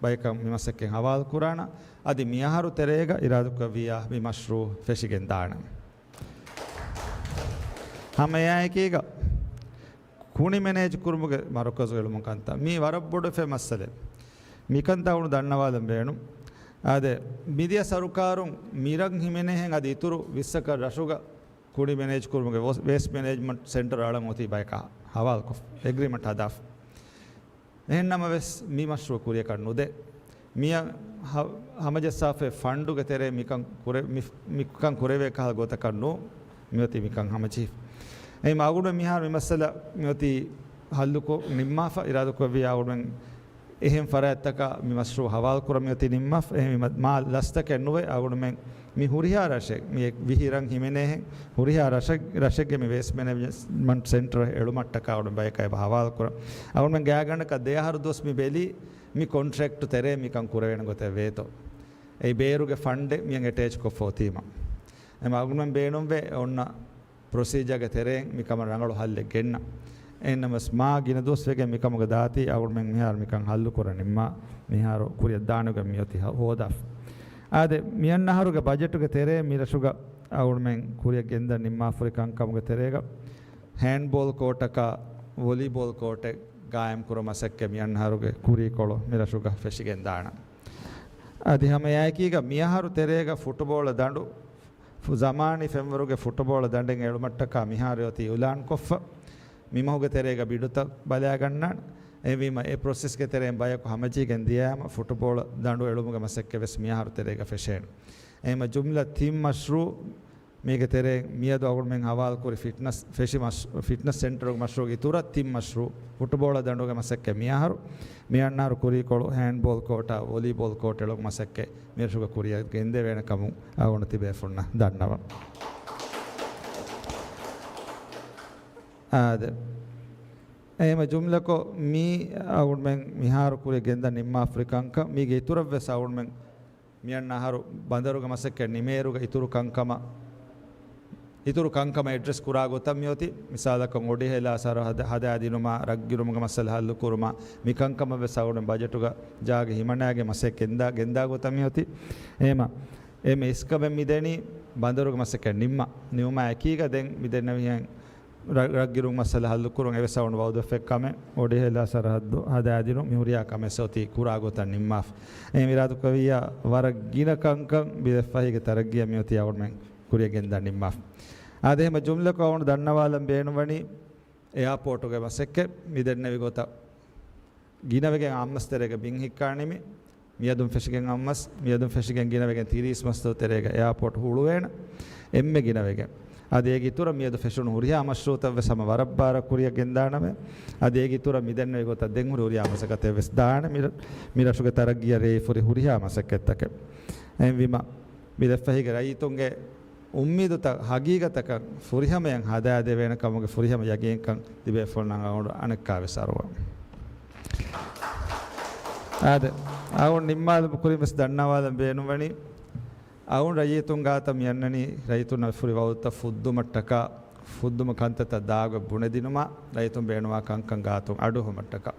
ބަޔަކަށް މި މަސައްކަތް ހަވާލު ކުރާނަން. އަދި މިއަހަރު ތެރޭގަ އިރާދަކުރެއްވިއްޔާ މި މަޝްރޫއު ފެށިގެން ދާނަން. ހަމަ އެއާއެކީގަ ކުނި މެނޭޖް ކުރުމުގެ މަރުކަޒު އެޅުމުން ކަންތައް މީ ވަރަށް ބޮޑު އެއް މައްސަލައެއް. މިކަންތައް އަޅުގަނޑު ދަންނަވާލަން ބޭނުން. އާދެ، މިދިޔަ ސަރުކާރުން މިރަށް ހިމެނޭހެން އަދި އިތުރު ވިއްސަކަށް ރަށުގަ ކުނި މެނޭޖް ކުރުމުގެ ވޯ-، ވޭސްޓް މެނޭޖްމަންޓް ސެންޓަރ އަޅަން އޮތީ ބަޔަކާ ހަވާލުކޮށް އެގްރިމަންޓް ހަދާފަ. އެހެންނަމަވެސް، މި މަޝްރޫއު ކުރިއަކަށް ނުދޭ. މިއަށް ހަ-، ހަމަޖައްސާފައި ފަންޑުގެ ތެރޭ މިކަން ކުރެ-، މި-، މިކަން ކުރެވޭ ކަހަލަ ގޮތަކަށް ނޫން. މިއޮތީ މިކަން ހަމަޖެހިފަ. އެހެން އަޅުގަނޑު މިހާރު މި މައްސަލަ މިއޮތީ ހައްލުކޮށް ނިންމާފަ، އިރާދަކުރެއްވިއްޔާ އަޅުގަނޑުމެން އެހެން ފަރާތްތަކަށް މި މަޝްރޫއު ހަވާލު ކުރަން މިއޮތީ ނިންމާފަ. އެހެންވީމަ މާ ލަސްތަކެއް ނުވެ އަޅުގަނޑުމެން މި ހުރިހާ ރަށެއް، މި ވިހި ރަށް ހިމެނޭހެން ހުރިހާ ރަށެއް، ރަށެއްގެ މި ވޭސްޓް މެނޭޖްމަންޓް ސެންޓަރ އެޅުމަށްޓަކާ އަޅުގަނޑު ބަޔަކަށް އެބަ ހަވާލު ކުރަން. އަޅުގަނޑުމެން ގާތްގަނޑަކަށް ދެ އަހަރު ދުވަސް މި ބެލީ މި ކޮންޓްރެކްޓް ތެރޭ މިކަން ކުރެވޭނެ ގޮތެއް ވޭތޯ. އެއީ ބޭރުގެ ފަންޑެއް މިއަށް އެޓޭޗް ކޮށްފަ އޮތީމަ. އެމަ އަޅުގަނޑުމެން ބޭނުންވޭ އޮންނަ ޕްރޮސީޖާގެ ތެރެއިން މިކަމަށް ރަނގަޅު ހައްލެއް ގެންނަ. އެހެންނަމަވެސް މާ ގިނަ ދުވަސްވެގެން މިކަމުގަ ދާތީ އަޅުގަނޑުމެން މިހާރު މިކަން ހައްލު ކުރަން ނިންމާ، މިހާރު ކުރިއަށް ދާނެގޮތް މިއޮތީ ހޯ-، ހޯދާފަ. އާދެ، މިއަންނަ އަހަރުގެ ބަޖެޓުގެ ތެރޭ މި ރަށުގަ އަޅުގަނޑުމެން ކުރިއަށް ގެންދަން ނިންމާފަ ހުރި ކަންކަމުގެ ތެރޭގަ ހޭންޑްބޯލް ކޯޓަކާ ވޮލީބޯލް ކޯޓެއް ގާއިމް ކުރުމަށް މަސައްކަތް މިއަންނަ އަހަރުގެ ކުރީކޮޅު މި ރަށުގަ ފެށިގެން ދާނަން. އަދި ހަމަ އެއާއެކީގަ މިއަހަރު ތެރޭގަ ފުޓުބޯޅަ ދަނޑު ފު-، ޒަމާނީ ފެންވަރުގެ ފުޓުބޯޅަ ދަނޑެއް އެޅުމަށްޓަކާ މިހާރު އޮތީ އިއުލާންކޮށްފަ. މި މަހުގެ ތެރޭގަ ބިޑުތައް ބަލާގަންނާނެ. އެހެންވީމަ، އެ ޕްރޮސެސްގެ ތެރެއިން ބަޔަކު ހަމަޖެހިގެން ދިޔައިމަ، ފުޓުބޯޅަ ދަނޑު އެޅުމުގެ މަސައްކަތް ވެސް މިއަހަރު ތެރޭގަ ފެށޭނެ. އެހެންވީމަ، ޖުމްލަ ތިން މަޝްރޫއު، މީގެ ތެރެއިން މިއަދު އަޅުގަނޑުމެން ހަވާލުކުރި ފިޓްނަސް، ފެށި މަޝް-، ފިޓްނަސް ސެންޓަރުގެ މަޝްރޫއުގެ އިތުރަށް ތިން މަޝްރޫއު، ފުޓުބޯޅަ ދަނޑުގެ މަސައްކަތް މިއަހަރު، މިއަންނަ އަހަރު ކުރީކޮޅު ހޭންޑްބޯލް ކޯޓާ ވޮލީބޯލް ކޯޓް އެޅުމުގެ މަސައްކަތް މިރަށުގަ ކުރިއަށް ގެންދެވޭނެ ކަމުން އަޅުގަނޑު ތިބޭފުޅުންނަށް ދަންނަވަން. އާދެ. އެހެންވީމަ ޖުމްލަކޮށް މީ އަޅުގަނޑުމެން މިހާރު ކުރިއަށް ގެންދަން ނިންމާފަ ހުރި ކަންކަން. މީގެ އިތުރަށް ވެސް އަޅުގަނޑުމެން މިއަންނަ އަހަރު ބަނދަރުގެ މަސައްކަތް ނިމޭއިރުގަ އިތުރު ކަންކަމަށް، އިތުރު ކަންކަމަށް އެޑްރެސް ކުރާ ގޮތަށް މިއޮތީ. މިސާލަކަށް އޮޑިހެލާ ސަރަހައްދު ހަދާދިނުމާ، ރަށްގިނުމުގެ މައްސަލަ ހައްލުކުރުމާ، މި ކަންކަމަށް ވެސް އަޅުގަނޑު ބަޖެޓުގަ ޖާގަ ހިމަނާގެން މަސައްކަތް ގެންދާ، ގެންދާ ގޮތަށް މިއޮތީ. އެހެންވީމަ، އެންމެ އިސްކަމެއް މިދެނީ ބަނދަރުގެ މަސައްކަތް ނިންމާ، ނިމުމާ އެކީގަ ދެން މިދެންނެވިހެން ރަށް-، ރަށްގިނުމުގެ މައްސަލަ ހައްލުކުރުން އެވެސް އަޅުގަނޑު ވައުދުވެފަ ކަމެއް. އޮޑިހެލާ ސަރަހައްދު ހަދާދިނުން މި ހުރިހާ ކަމެއް އޮތީ ކުރާ ގޮތަށް ނިންމާފަ. އެހެން އިރާދަކުރެއްވިއްޔާ ވަރަށް ގިނަ ކަންކަން މި ދެފަހީގެ ތަރައްގީއަށް މިއޮތީ އަޅުގަނޑުމެން ކުރިއަށް ގެންދަން ނިންމާފަ. އާދެ، އެހެންވީމަ ޖުމްލަކޮށް އަޅުގަނޑު ދަންނަވާލަން ބޭނުންވަނީ އެއާޕޯޓުގެ މަސައްކަތް މި ދެންނެވި ގޮތަށް ގިނަވެގެން އާއްމުވެސް ތެރޭގަ ބިން ހިއްކާ ނިމި، މިއަދުން ފެށިގެން އައްމުވެސް، މިއަދުން ފެށިގެން ގިނަވެގެން ތިރީސް މަސްތު ތެރޭގަ އެއާޕޯޓް ހުޅުވޭނެ އެންމެ ގިނަވެގެން. އަދި އޭގެ އިތުރަށް މިއަދު ފެށުނު ހުރިހާ މަޝްރޫއުތައް ވެސް ހަމަ ވަރަށް ބާރަށް ކުރިއަށް ގެންދާނަމޭ. އަދި އޭގެ އިތުރަށް މި ދެންނެވި ގޮތަށް ދެން ހުރި ހުރިހާ މަސައްކަތެއް ވެސް ދާނެ މި-، މި ރަށުގެ ތަރައްގީއަށް ރޭވިފަ ހުރި ހުރިހާ މަސައްކަތްތަކެއް. އެހެންވީމަ، މި ދެފަހީގެ ރައްޔިތުންގެ އުއްމީދުތައް ހަގީގަތަކަށް ފުރިހަމަޔަށް ހަދާދެވޭނެ ކަމުގެ ފުރިހަމަ ޔަގީންކަން ތިބޭފުޅުންނަށް އަޅުގަނޑު އަނެއްކާވެސް އަރުވަން. އާދެ، އަޅުގަނޑު ނިންމާލުމުގެ ކުރިން ވެސް ދަންނަވާލަން ބޭނުންވަނީ، އަޅުގަނޑު ރައްޔިތުން ގާތަށް މި އަންނަނީ ރައްޔިތުންނަށް ފުރި ވައުދުތައް ފުއްދުމަށްޓަކާ، ފުއްދުމަށް ކަންތައްތައް ދާގޮތް ބުނެދިނުމާ، ރައްޔިތުން ބޭނުންވާ ކަންކަން ގާތުން އަޑުއެހުމަށްޓަކާ.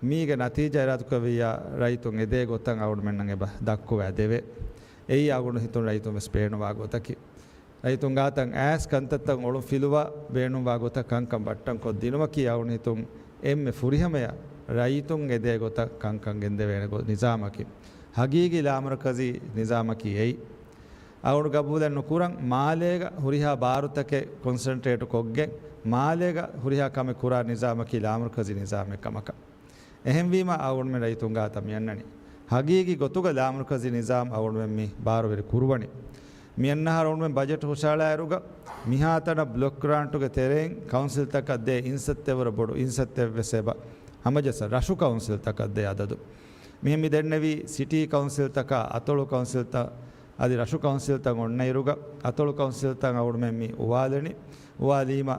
މީގެ ނަތީޖާ އިރާދަކުރެއްވިއްޔާ ރައްޔިތުން އެދޭ ގޮތަށް އަޅުގަނޑުމެންނަށް އެބަ ދައްކުވާ ދެވޭ. އެއީ އަޅުގަނޑު ހިތުން ރައްޔިތުން ވެސް ބޭނުންވާ ގޮތަކީ. ރައްޔިތުން ގާތަށް އައިސް ކަންތައްތައް އޮޅުން ފިލުވާ ބޭނުންވާ ގޮތަށް ކަންކަން ބައްޓަން ކޮށްދިނުމަކީ އަޅުގަނޑު ހިތުން އެންމެ ފުރިހަމަޔަށް ރައްޔިތުން އެދޭ ގޮތަށް ކަންކަން ގެންދެވޭނެ ގޮ-، ނިޒާމަކީ. ހަގީގީ ލާމަރުކަޒީ ނިޒާމަކީ އެއީ. އަޅުގަނޑު ގަބޫލެއް ނުކުރަން، މާލޭގަ ހުރިހާ ބާރުތަކެއް ކޮންސެންޓްރޭޓް ކޮށްގެން، މާލޭގަ ހުރިހާ ކަމެއް ކުރާ ނިޒާމަކީ ލާމަރުކަޒީ ނިޒާމެއް ކަމަކަށް. އެހެންވީމަ، އަޅުގަނޑުމެން ރައްޔިތުން ގާތަށް މިއަންނަނީ ހަގީގީ ގޮތުގަ ލާމަރުކަޒީ ނިޒާމް އަޅުގަނޑުމެން މި ބާރުވެރި ކުރުވަނީ. މިއަންނަ އަހަރު އަޅުގަނޑުމެން ބަޖެޓް ހުށަހަޅާއިރުގަ މިހާތަނަށް ބްލޮކް ގްރާންޓުގެ ތެރެއިން ކައުންސިލްތަކަށް ދޭ އިންސައްތަ ވަރަށް ބޮޑު އިންސައްތައެއް ވެސް އެބަ ހަމަޖައްސަން. ރަށު ކައުންސިލްތަކަށް ދޭ އަދަދު. މިހެން މި ދެންނެވީ ސިޓީ ކައުންސިލްތަކާ އަތޮޅު ކައުންސިލްތައް އަދި ރަށު ކައުންސިލްތައް އޮންނައިރުގަ، އަތޮޅު ކައުންސިލްތައް އަޅުމެން މި އުވާލެނީ. އުވާލީމަ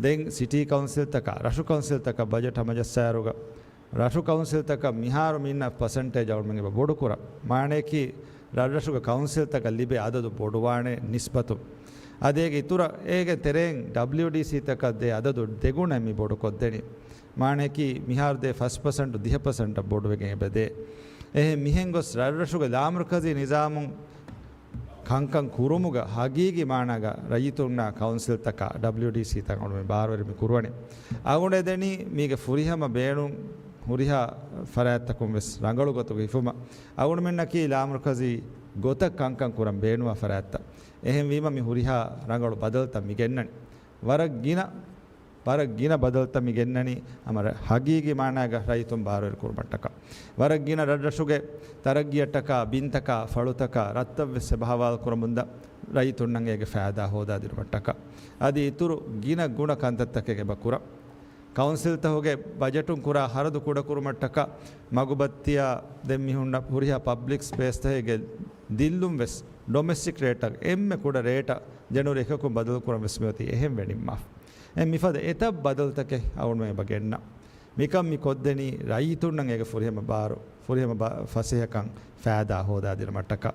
ދެން ސިޓީ ކައުންސިލްތަކާ ރަށު ކައުންސިލްތަކަށް ބަޖެޓް ހަމަޖައްސާއިރުގަ، ރަށު ކައުންސިލްތަކަށް މިހާރު މި އިންނަ ޕަސެންޓޭޖް އަޅުމެން އެބަ ބޮޑުކުރަން. މާނަޔަކީ، ރަށްރަށުގެ ކައުންސިލްތަކަށް ލިބޭ އަދަދު ބޮޑުވާނެ ނިސްބަތު. އަދި އޭގެ އިތުރަށް އޭގެ ތެރެއިން ޑަބްލިއުޑީސީތަކަށް ދޭ އަދަދު ދެގުނަ މި ބޮޑުކޮށްދެނީ. މާނަޔަކީ، މިހާރު ދޭ ފަސް ޕަސެންޓު ދިހަ ޕަސެންޓަށް ބޮޑުވެގެން އެބަދޭ. އެހެން މިހެން ގޮސް ރަށްރަށުގެ ލާމަރުކަޒީ ނިޒާމުން ކަންކަން ކުރުމުގަ ހަގީގީ މާނާގަ ރައްޔިތުންނާ ކައުންސިލްތަކާ ޑަބްލިއުޑީސީތައް އަޅުމެން ބާރުވެރި މި ކުރުވަނީ. އަޅުގަނޑު އެދެނީ މީގެ ފުރިހަމަ ބޭނުން ހުރިހާ ފަރާތްތަކުން ވެސް ރަނގަޅު ގޮތުގަ ހިފުމަށް. އަޅުގަނޑުމެންނަކީ ލާމަރުކަޒީ ގޮތަށް ކަންކަން ކުރަން ބޭނުންވާ ފަރާތްތައް. އެހެންވީމަ މި ހުރިހާ ރަނގަޅު ބަދަލުތައް މި ގެންނަނީ. ވަރަށް ގިނަ ވަރަށް ގިނަ ބަދަލުތައް މި ގެންނަނީ ހަމަ ރަ-، ހަގީގީ މާނާގަ ރައްޔިތުން ބާރުވެރި ކުރުމަށްޓަކާ. ވަރަށް ގިނަ ރަށްރަށުގެ ތަރައްގީއަށްޓަކާ، ބިންތަކާ، ފަޅުތަކާ، ރަށްތައް ވެސް އެބަ ހަވާލު ކުރަމުންދާ ރައްޔިތުންނަށް އޭގެ ފައިދާ ހޯދާދިނުމަށްޓަކާ. އަދި އިތުރު ގިނަ ގުނަ ކަންތައްތަކެއް އެބަ ކުރަން. ކައުންސިލްތަކުގެ ބަޖެޓުން ކުރާ ހަރަދު ކުޑަކުރުމަށްޓަކާ، މަގުބައްތިޔާ ދެން މި ހުންނަ ހުރިހާ ޕަބްލިކް ސްޕޭސްތަކެއްގެ ދިއްލުން ވެސް ޑޮމެސްޓިކް ރޭޓަށް އެންމެ ކުޑަ ރޭޓަށް ޖެނުއަރީ އެކަކުން ބަދަލުކުރަން ވެސް މިއޮތީ އެހެން ވެ ނިންމާފަ. އެ މިފަދަ އެތައް ބަދަލުތަކެއް އަޅުގަނޑުމެން އެބަ ގެންނަ. މިކަން މި ކޮށްދެނީ ރައްޔިތުންނަށް އޭގެ ފުރިހަމަ ބާރު، ފުރިހަމަ ބާ-، ފަސޭހަކަން ފައިދާ ހޯދާދިނުމަށްޓަކާ.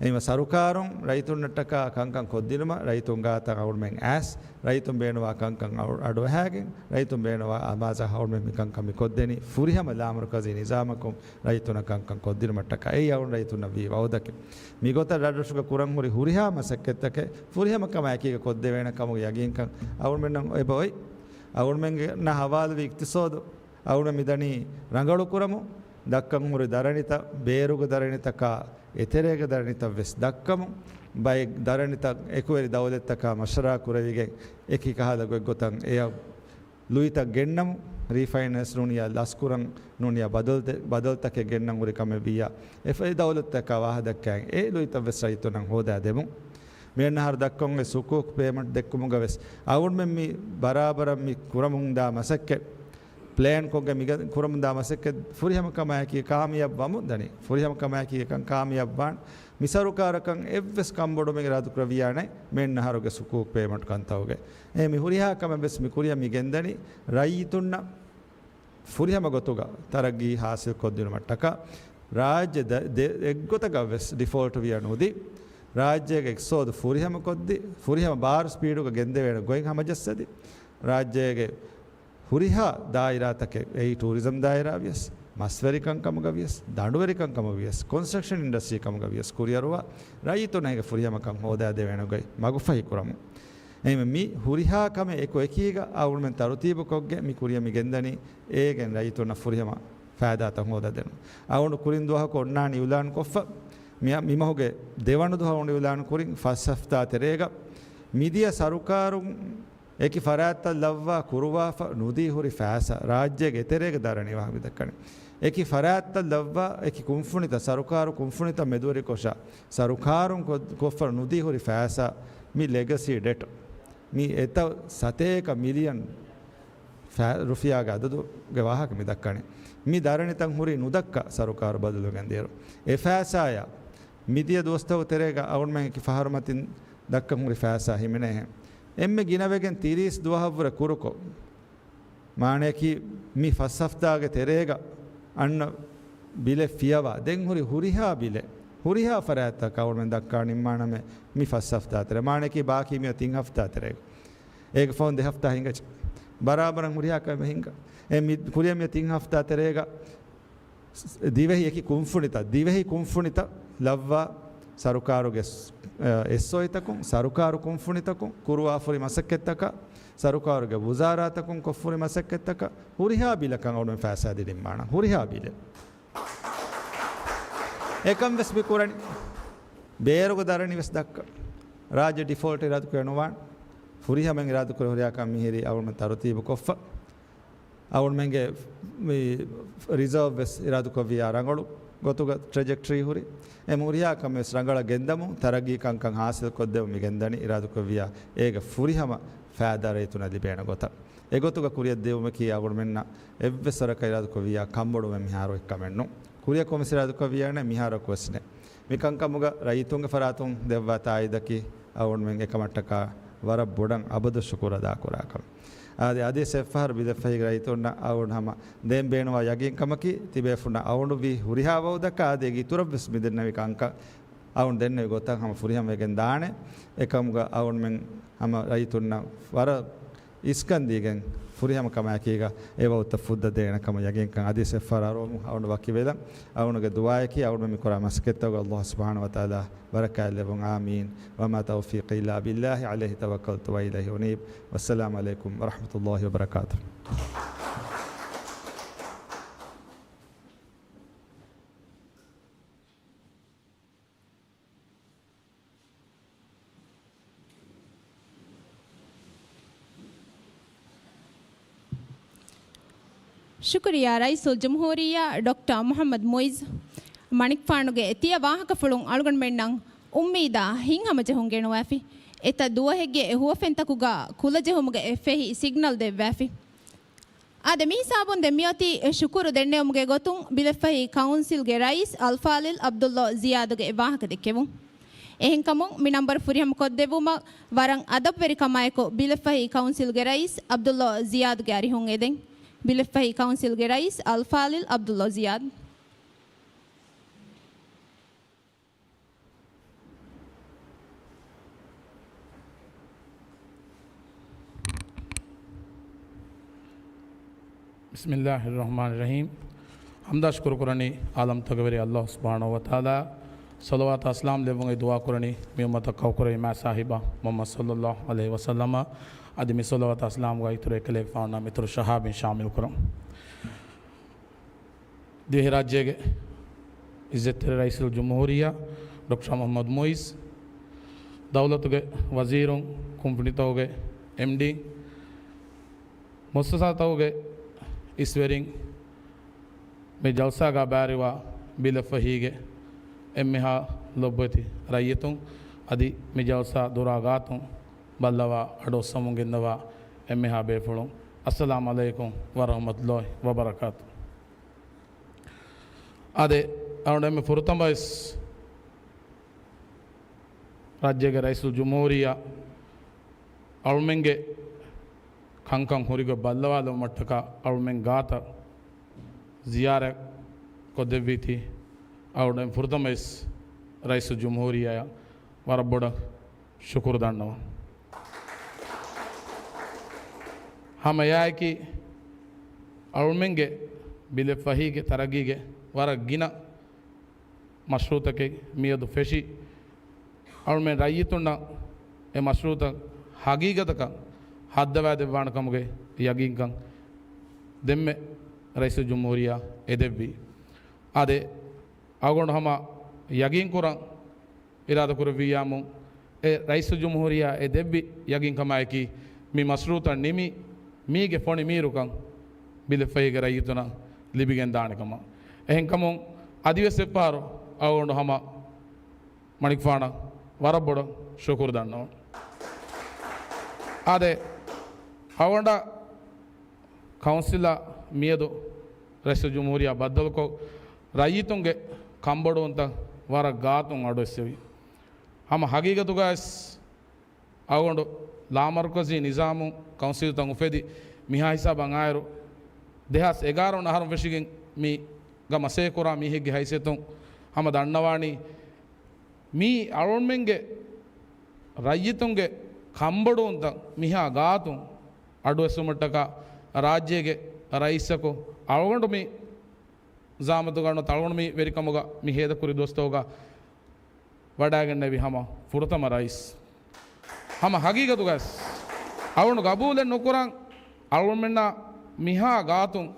އެހެންވީމަ ސަރުކާރުން ރައްޔިތުންނަށްޓަކާ ކަންކަން ކޮށްދިނުމަށް ރައްޔިތުން ގާތަށް އަޅުގަނޑުމެން އައިސް، ރައްޔިތުން ބޭނުންވާ ކަންކަން އަޑު-، އަޑުއަހައިގެން، ރައްޔިތުން ބޭނުންވާ އަމާޒާ އަޅުގަނޑުމެން މިކަންކަން މި ކޮށްދެނީ ފުރިހަމަ ލާމަރުކަޒީ ނިޒާމަކުން ރައްޔިތުންނަށް ކަންކަން ކޮށްދިނުމަށްޓަކާ. އެއީ އަޅުގަނޑު ރައްޔިތުންނަށް ވީ ވައުދަކެއް. މިގޮތަށް ރަށްރަށުގަ ކުރަން ހުރި ހުރިހާ މަސައްކަތްތަކެއް ފުރިހަމަކަމާއެކީގަ ކޮށްދެވޭނެ ކަމުގެ ޔަގީންކަން އަޅުގަނޑުމެންނަށް އެބަ އޮތް. އަޅުގަނޑުމެންނާ ހަވާލުވި އިޤްތިޞާދު އަޅުގަނޑު މިދަނީ ރަނގަޅުކުރަމުން. ދައްކަން ހުރި ދަރަނިތައް، ބޭރުގެ ދަރަނިތަކާ އެތެރޭގެ ދަރަނިތައް ވެސް ދައްކަމުން. ބައެއް ދަރަނިތައް އެކުވެރި ދައުލަތްތަކާ މަޝްވަރާ ކުރެވިގެން، އެކި ކަހަލަ ގޮތްގޮތަށް އެއަށް ލުއިތައް ގެންނަމުން، ރީފައިނޭންސް ނޫނިއްޔާ ލަސްކުރަން ނޫނިއްޔާ ބަދަލުތެ-، ބަދަލުތަކެއް ގެންނަން ހުރި ކަމެއް ވިއްޔާ، އެ ފަ-، އެ ދައުލަތުތަކާ ވާހަކަ ދައްކައިގެން އެ ލުއިތައް ވެސް ރައްޔިތުންނަށް ހޯދާ ދެމުން. މިއަންނަ އަހަރު ދައްކަމުން އެ ސުކޫކް ޕޭމަންޓް ދެއްކުމުގަ ވެސް އަޅުގަނޑުމެން މި ބަރާބަރަށް މި ކުރަމުންދާ މަސައްކަތް، ޕްލޭންކޮށްގެން މި ކުރަމުންދާ މަސައްކަތް ފުރިހަމަކަމާއެކީ ކާމިޔާބު ވަމުން ދަނީ. ފުރިހަމަކަމާއެކީ އެކަން ކާމިޔާބު ވާން. މި ސަރުކާރަކަށް އެއްވެސް ކަންބޮޑުމެއް އިރާދަކުރެއްވިއްޔާނެ މިއަންނަ އަހަރުގެ ސުކޫކް ޕޭމަންޓް ކަންތައުގެ. އެ މި ހުރިހާ ކަމެއް ވެސް މި ކުރިއަށް މި ގެންދަނީ ރައްޔިތުންނަށް ފުރިހަމަ ގޮތުގަ ތަރައްގީ ހާސިލް ކޮށްދިނުމަށްޓަކާ. ރާއްޖެ ދެ-، ދެ-، އެއްގޮތަކަށް ވެސް ޑިފޯލްޓް ވިޔަ ނުދީ، ރާއްޖޭގެ އިޤްތިޞާދު ފުރިހަމަ ކޮށްދީ، ފުރިހަމަ ބާރު ސްޕީޑުގަ ގެންދެވޭނެ ގޮތް ހަމަޖައްސަދީ، ރާއްޖޭގެ ހުރިހާ ދާއިރާތަކެއް، އެއީ ޓޫރިޒަމް ދާއިރާ ވިޔަސް، މަސްވެރިކަން ކަމުގަ ވިޔަސް، ދަނޑުވެރިކަން ކަމުގަ ވިޔަސް، ކޮންސްޓްރަކްޝަން އިންޑަސްޓްރީ ކަމުގަ ވިޔަސް، ކުރިއަރުވާ ރައްޔިތުންނަށް އޭގެ ފުރިހަމަކަން ހޯދާދެވޭނެ ގޮތް މަގުފަހި ކުރަމުން. އެހެންވެ، މި ހުރިހާ ކަމެއް އެކު އެކީގަ އަޅުގަނޑުމެން ތަރުތީބު ކޮށްގެން މި ކުރިއަށް މި ގެންދަނީ، އޭގެން ރައްޔިތުންނަށް ފުރިހަމަ ފައިދާތައް ހޯދާދޭނަން. އަޅުގަނޑު ކުރިން ދުވަހަކު އޮންނާނީ އިއުލާން ކޮށްފަ، މި-، މި މަހުގެ ދެވަނަ ދުވަހު އަޅުގަނޑު އިއުލާން ކުރިން ފަސް ހަފްތާ ތެރޭގަ މިދިޔަ ސަރުކާރުން އެކި ފަރާތްތައް ލައްވާ ކުރުވާފަ ނުދީ ހުރި ފައިސާ، ރާއްޖޭގެ އެތެރޭގެ ދަރަނި ވާހަކަ މި ދައްކަނީ. އެކި ފަރާތްތައް ލައްވާ، އެކި ކުންފުނިތައް، ސަރުކާރު ކުންފުނިތައް މެދުވެރިކޮށާ، ސަރުކާރުން ކޮ-، ކޮށްފަ ނުދީ ހުރި ފައިސާ، މި ލެގަސީ ޑެޓް، މި އެތައް ސަތޭކަ މިލިއަން ފަ-، ރުފިޔާގެ އަދަދުގެ ވާހަކަ މި ދައްކަނީ. މި ދަރަނިތައް ހުރީ ނުދައްކާ ސަރުކާރު ބަދަލުވެގެން ދިޔައިރު. އެ ފައިސާޔާ މިދިޔަ ދުވަސްތަކުގެ ތެރޭގަ އަޅުގަނޑުމެން އެކި ފަހަރު މަތިން ދައްކަން ހުރި ފައިސާ ހިމެނޭހެން. އެންމެ ގިނަވެގެން ތިރީސް ދުވަހަށްވުރެ ކުރުކޮށް، މާނަޔަކީ މި ފަސް ހަފްތާގެ ތެރޭގަ އަންނަ ބިލެއް ފިޔަވާ، ދެން ހުރި ހުރިހާ ބިލެއް، ހުރިހާ ފަރާތްތަކަށް އަޅުގަނޑުމެން ދައްކާ ނިންމާނަމޭ މި ފަސް ހަފްތާ ތެރޭ. މާނަޔަކީ ބާކީ މިއޮތް ތިން ހަފްތާ ތެރޭގަ. އޭގެ ފަހުން ދެ ހަފްތާ ހިނގައްޖެ. ބަރާބަރަށް ހުރިހާ ކަމެއް ހިނގާ. އެ މި ކުރިއަށް މިއޮތް ތިން ހަފްތާ ތެރޭގަ ދިވެހި އެކި ކުންފުނިތައް، ދިވެހި ކުންފުނިތައް ލައްވާ ސަރުކާރުގެ، އަ، އެސްއޯއީތަކުން، ސަރުކާރު ކުންފުނިތަކުން ކުރުވާފުރި މަސައްކަތްތަކަށް، ސަރުކާރުގެ ވުޒާރާތަކުން ކޮށްފުރި މަސައްކަތްތަކަށް ހުރިހާ ބިލަކަށް އަޅުގަނޑުމެން ފައިސާ ދިނިން މާނަ. ހުރިހާ ބިލެއް. އެކަން ވެސް މި ކުރަނީ. ބޭރުގެ ދަރަނި ވެސް ދައްކަ. ރާއްޖެ ޑިފޯލްޓް އިރާދަކުރެ ނުވާން. ފުރިހަމައިން އިރާދަކުރެ ހުރިހާ ކަން މިހިރީ އަޅުގަނޑުމެން ތަރުތީބު ކޮށްފަ. އަޅުގަނޑުމެންގެ މި ރިޒާވް ވެސް އިރާދަކޮށްވިޔާ ރަނގަޅު ގޮތުގަ ޓްރެޖެކްޓްރީ ހުރި. އެ ހުރިހާ ކަމެއް ވެސް ރަނގަޅަށް ގެންދަމުން ތަރައްގީ ކަންކަން ހާސިލް ކޮށްދެމުން މި ގެންދަނީ އިރާދަކޮށްވިޔާ އޭގެ ފުރިހަމަ ފައިދާ ރައްޔިތުންނަށް ލިބޭނެ ގޮތަށް. އެގޮތުގަ ކުރިއަށް ދިޔުމަކީ އަޅުގަނޑުމެންނަށް އެއްވެސް ވަރަކަށް އިރާދަކޮށްވިޔާ ކަންބޮޑުވުމެއް މިހާރު އޮތް ކަމެއް ނޫން. ކުރިއަށް ކޮމިސް އިރާދަކުރެއްވިޔާނެ މިހާރަކުވެސް ނެތް. މި ކަންކަމުގަ ރައްޔިތުންގެ ފަރާތުން ދެއްވާ ތާއީދަކީ އަޅުގަނޑުމެން އެކަމަށްޓަކާ ވަރަށް ބޮޑަށް އަބަދު ޝުކުރު އަދާކުރާކަން. އާދެ، އަދިވެސް އެއްފަހަރު ބިލެފަހީގެ ރައްޔިތުންނަށް އަޅުގަނޑު ހަމަ ދޭން ބޭނުންވާ ޔަގީންކަމަކީ، ތިބޭފުޅުންނަށް އަޅުގަނޑު ވީ ހުރިހާ ވައުދަކާ އާދެ އޭގެ އިތުރަށްވެސް މި ދެންނެވި ކަންކަން އަޅުގަނޑު ދެންނެވި ގޮތަށް ހަމަ ފުރިހަމަވެގެން ދާނެ. އެކަމުގަ އަޅުގަނޑުމެން ހަމަ ރައްޔިތުންނަށް ވަރަށް އިސްކަން ދީގެން ފުރިހަމަ ކަމާއެކީގަ އެ ވައުދުތައް ފުއްދަ ދޭނެ ކަމަށް ޔަގީންކަން އަދިވެސް އެއްފަހަރު އަޅުގަނޑު ވަކިވެލަން. އަޅުގަނޑުގެ ދުޢާއަކީ އަޅުގަނޑު މި ކުރާ މަސައްކަތްތަކުގަ ﷲ ސުބްޙާނަހޫ ވަތަޢާލާ ބަރަކާތް ލެއްވުން. އާމީން. وما توفيقي إلا بالله عليه توكلت وإليه أنيب. والسلام عليكم ورحمة الله وبركاته. ޝުކުރިއްޔާ ރައީސުލްޖުމްހޫރިއްޔާ ޑޮކްޓަރ މުޙައްމަދު މުޢިއްޒު. މަނިކުފާނުގެ ތިޔަ ވާހަކަފުޅުން އަޅުގަނޑުމެންނަށް އުއްމީދާ ހިތްހަމަޖެހުން ގެނުވާފި. އެތައް ދުވަހެއްގެ ހުވަފެންތަކުގަ ކުލަޖެހުމުގެ އެއްފެހި ސިގްނަލް ދެއްވާފި. އާދެ، މިހިސާބުން ދެން މިއޮތީ ޝުކުރު ދެންނެވުމުގެ ގޮތުން ބިލެފަހި ކައުންސިލްގެ ރައީސް އަލްފާޟިލް ޢަބްދުﷲ ޒިޔާދުގެ ވާހަކަ ދެއްކެވުން. އެހެންކަމުން މި ނަންބަރު ފުރިހަމަ ކޮށްދެއްވުމަށް ވަރަށް އަދަބުވެރިކަމާއެކު ބިލެފަހި ކައުންސިލްގެ ރައީސް ޢަބްދުﷲ ޒިޔާދުގެ އަރިހުން އެދެން. ބިލެފަހި ކައުންސިލްގެ ރައީސް އަލްފާޟިލް ޢަބްދުﷲ ޒިޔާދު. بسم الله الرحمن الرحيم. ޙަމްދާ ޝުކުރު ކުރަނީ ޢާލަމްތަކުގެ ވެރި ﷲ ސުބްޙާނަހޫ ވަތަޢާލާ. ޞަލަވާތާ ސަލާމް ލެއްވުން ދުޢާ ކުރަނީ މި އުއްމަތަށް ކައުކުރެއްވި މާތް ސާހިބާ މުޙައްމަދު ޞައްލައްލާހު ޢަލައިހި ވަސައްލަމަށް. އަދި މި ޞަލަވާތާ ސަލާމްގަ އިތުރު އެކަލޭގެފާނުންނާ މިތުރު ޞަޙާބީން ޝާމިލް ކުރަން. ދިވެހިރާއްޖޭގެ ޢިއްޒަތްތެރި ރައީސުލްޖުމްހޫރިއްޔާ ޑޮކްޓަރ މުޙައްމަދު މުޢިއްޒު، ދައުލަތުގެ ވަޒީރުން، ކުންފުނިތަކުގެ އެމްޑީ، މުއައްސަސާތަކުގެ އިސްވެރިން، މި ޖަލްސާގަ ބައިވެރިވާ ބިލެފަހީގެ އެންމެހާ ލޮބުވެތި ރައްޔިތުން، އަދި މި ޖަލްސާ ދުރާ ގާތުން ބައްލަވާ އަޑުއައްސަމުން ގެންދަވާ އެންމެހާ ބޭފުޅުން، އައްސަލާމް ޢަލައިކުމް ވަރަޙްމަތުﷲ ވަބަރަކާތު. އާދެ، އަޅުގަނޑު އެންމެ ފުރަތަމަވެސް ރާއްޖޭގެ ރައީސުލްޖުމްހޫރިއްޔާ އަޅުމެންގެ ކަންކަން ހުރިގޮތް ބައްލަވާލުމަށްޓަކާ އަޅުމެން ގާތަށް ޒިޔާރަތް ކޮށްދެއްވީތީ، އަޅުގަނޑު އެންމެ ފުރަތަމަވެސް ރައީސުލްޖުމްހޫރިއްޔާއަށް ވަރަށް ބޮޑަށް ޝުކުރު ދަންނަވަން. ހަމަ އެއާއެކީ އަޅުމެންގެ ބިލެފަހީގެ ތަރައްގީގެ ވަރަށް ގިނަ މަޝްރޫޢުތަކެއް މިއަދު ފެށި، އަޅުމެން ރައްޔިތުންނަށް އެ މަޝްރޫޢުތައް ހަގީގަތަކަށް ހައްދަވާދެއްވާނެ ކަމުގެ ޔަގީންކަން ދެންމެ ރައީސުލްޖުމްހޫރިއްޔާ އެދެއްވީ. އާދެ، އަޅުގަނޑު ހަމަ ޔަގީންކުރަން އިރާދަކުރެއްވިއްޔާމު، އެ ރައީސުލްޖުމްހޫރިއްޔާ އެ ދެއްވި ޔަގީންކަމާއެކީ، މި މަޝްރޫޢުތައް ނިމި، މީގެ ފޮނި މީރުކަން ބިލެފަހީގެ ރައްޔިތުންނަށް ލިބިގެން ދާނެ ކަމަށް. އެހެންކަމުން، އަދިވެސް އެއްފަހަރު އަޅުގަނޑު ހަމަ މަނިކުފާނަށް ވަރަށް ބޮޑަށް ޝުކުރު ދަންނަވަން. އާދެ، އަޅުގަނޑަށް ކައުންސިލަށް މިއަދު ރައީސުލްޖުމްހޫރިއްޔާ ބައްދަލުކޮށް، ރައްޔިތުންގެ ކަންބޮޑުވުންތައް ވަރަށް ގާތުން އަޑުއެއްސެވި. ހަމަ ހަގީގަތުގައިވެސް އަޅުގަނޑު ލާމަރުކަޒީ ނިޒާމުން ކައުންސިލްތައް އުފެދި މިހާ ހިސާބަށް އައިއިރު، ދެހާސް އެގާރަ ވަނަ އަހަރުން ފެށިގެން މީގަ މަސައްކަތްކުރާ މީހެއްގެ ހައިސިއްޔަތުން ހަމަ ދަންނަވާނީ، މީ އަޅުގަނޑުމެންގެ ރައްޔިތުންގެ ކަންބޮޑުވުންތައް މިހާ ގާތުން އަޑުއެއްސުމަށްޓަކާ ރާއްޖޭގެ ރައީސަކު އަޅުގަނޑު މި ޒަޢާމަތުގަ ނުވަތަ އަޅުގަނޑު މި ވެރިކަމުގަ މި ހޭދަކުރި ދުވަސްތަކުގަ ވަޑައިގެންނެވި ހަމަ ފުރަތަމަ ރައީސް. ހަމަ ހަގީގަތުގައި އަޅުގަނޑު ގަބޫލެއް ނުކުރަން އަޅުގަނޑުމެންނާ މިހާ ގާތުން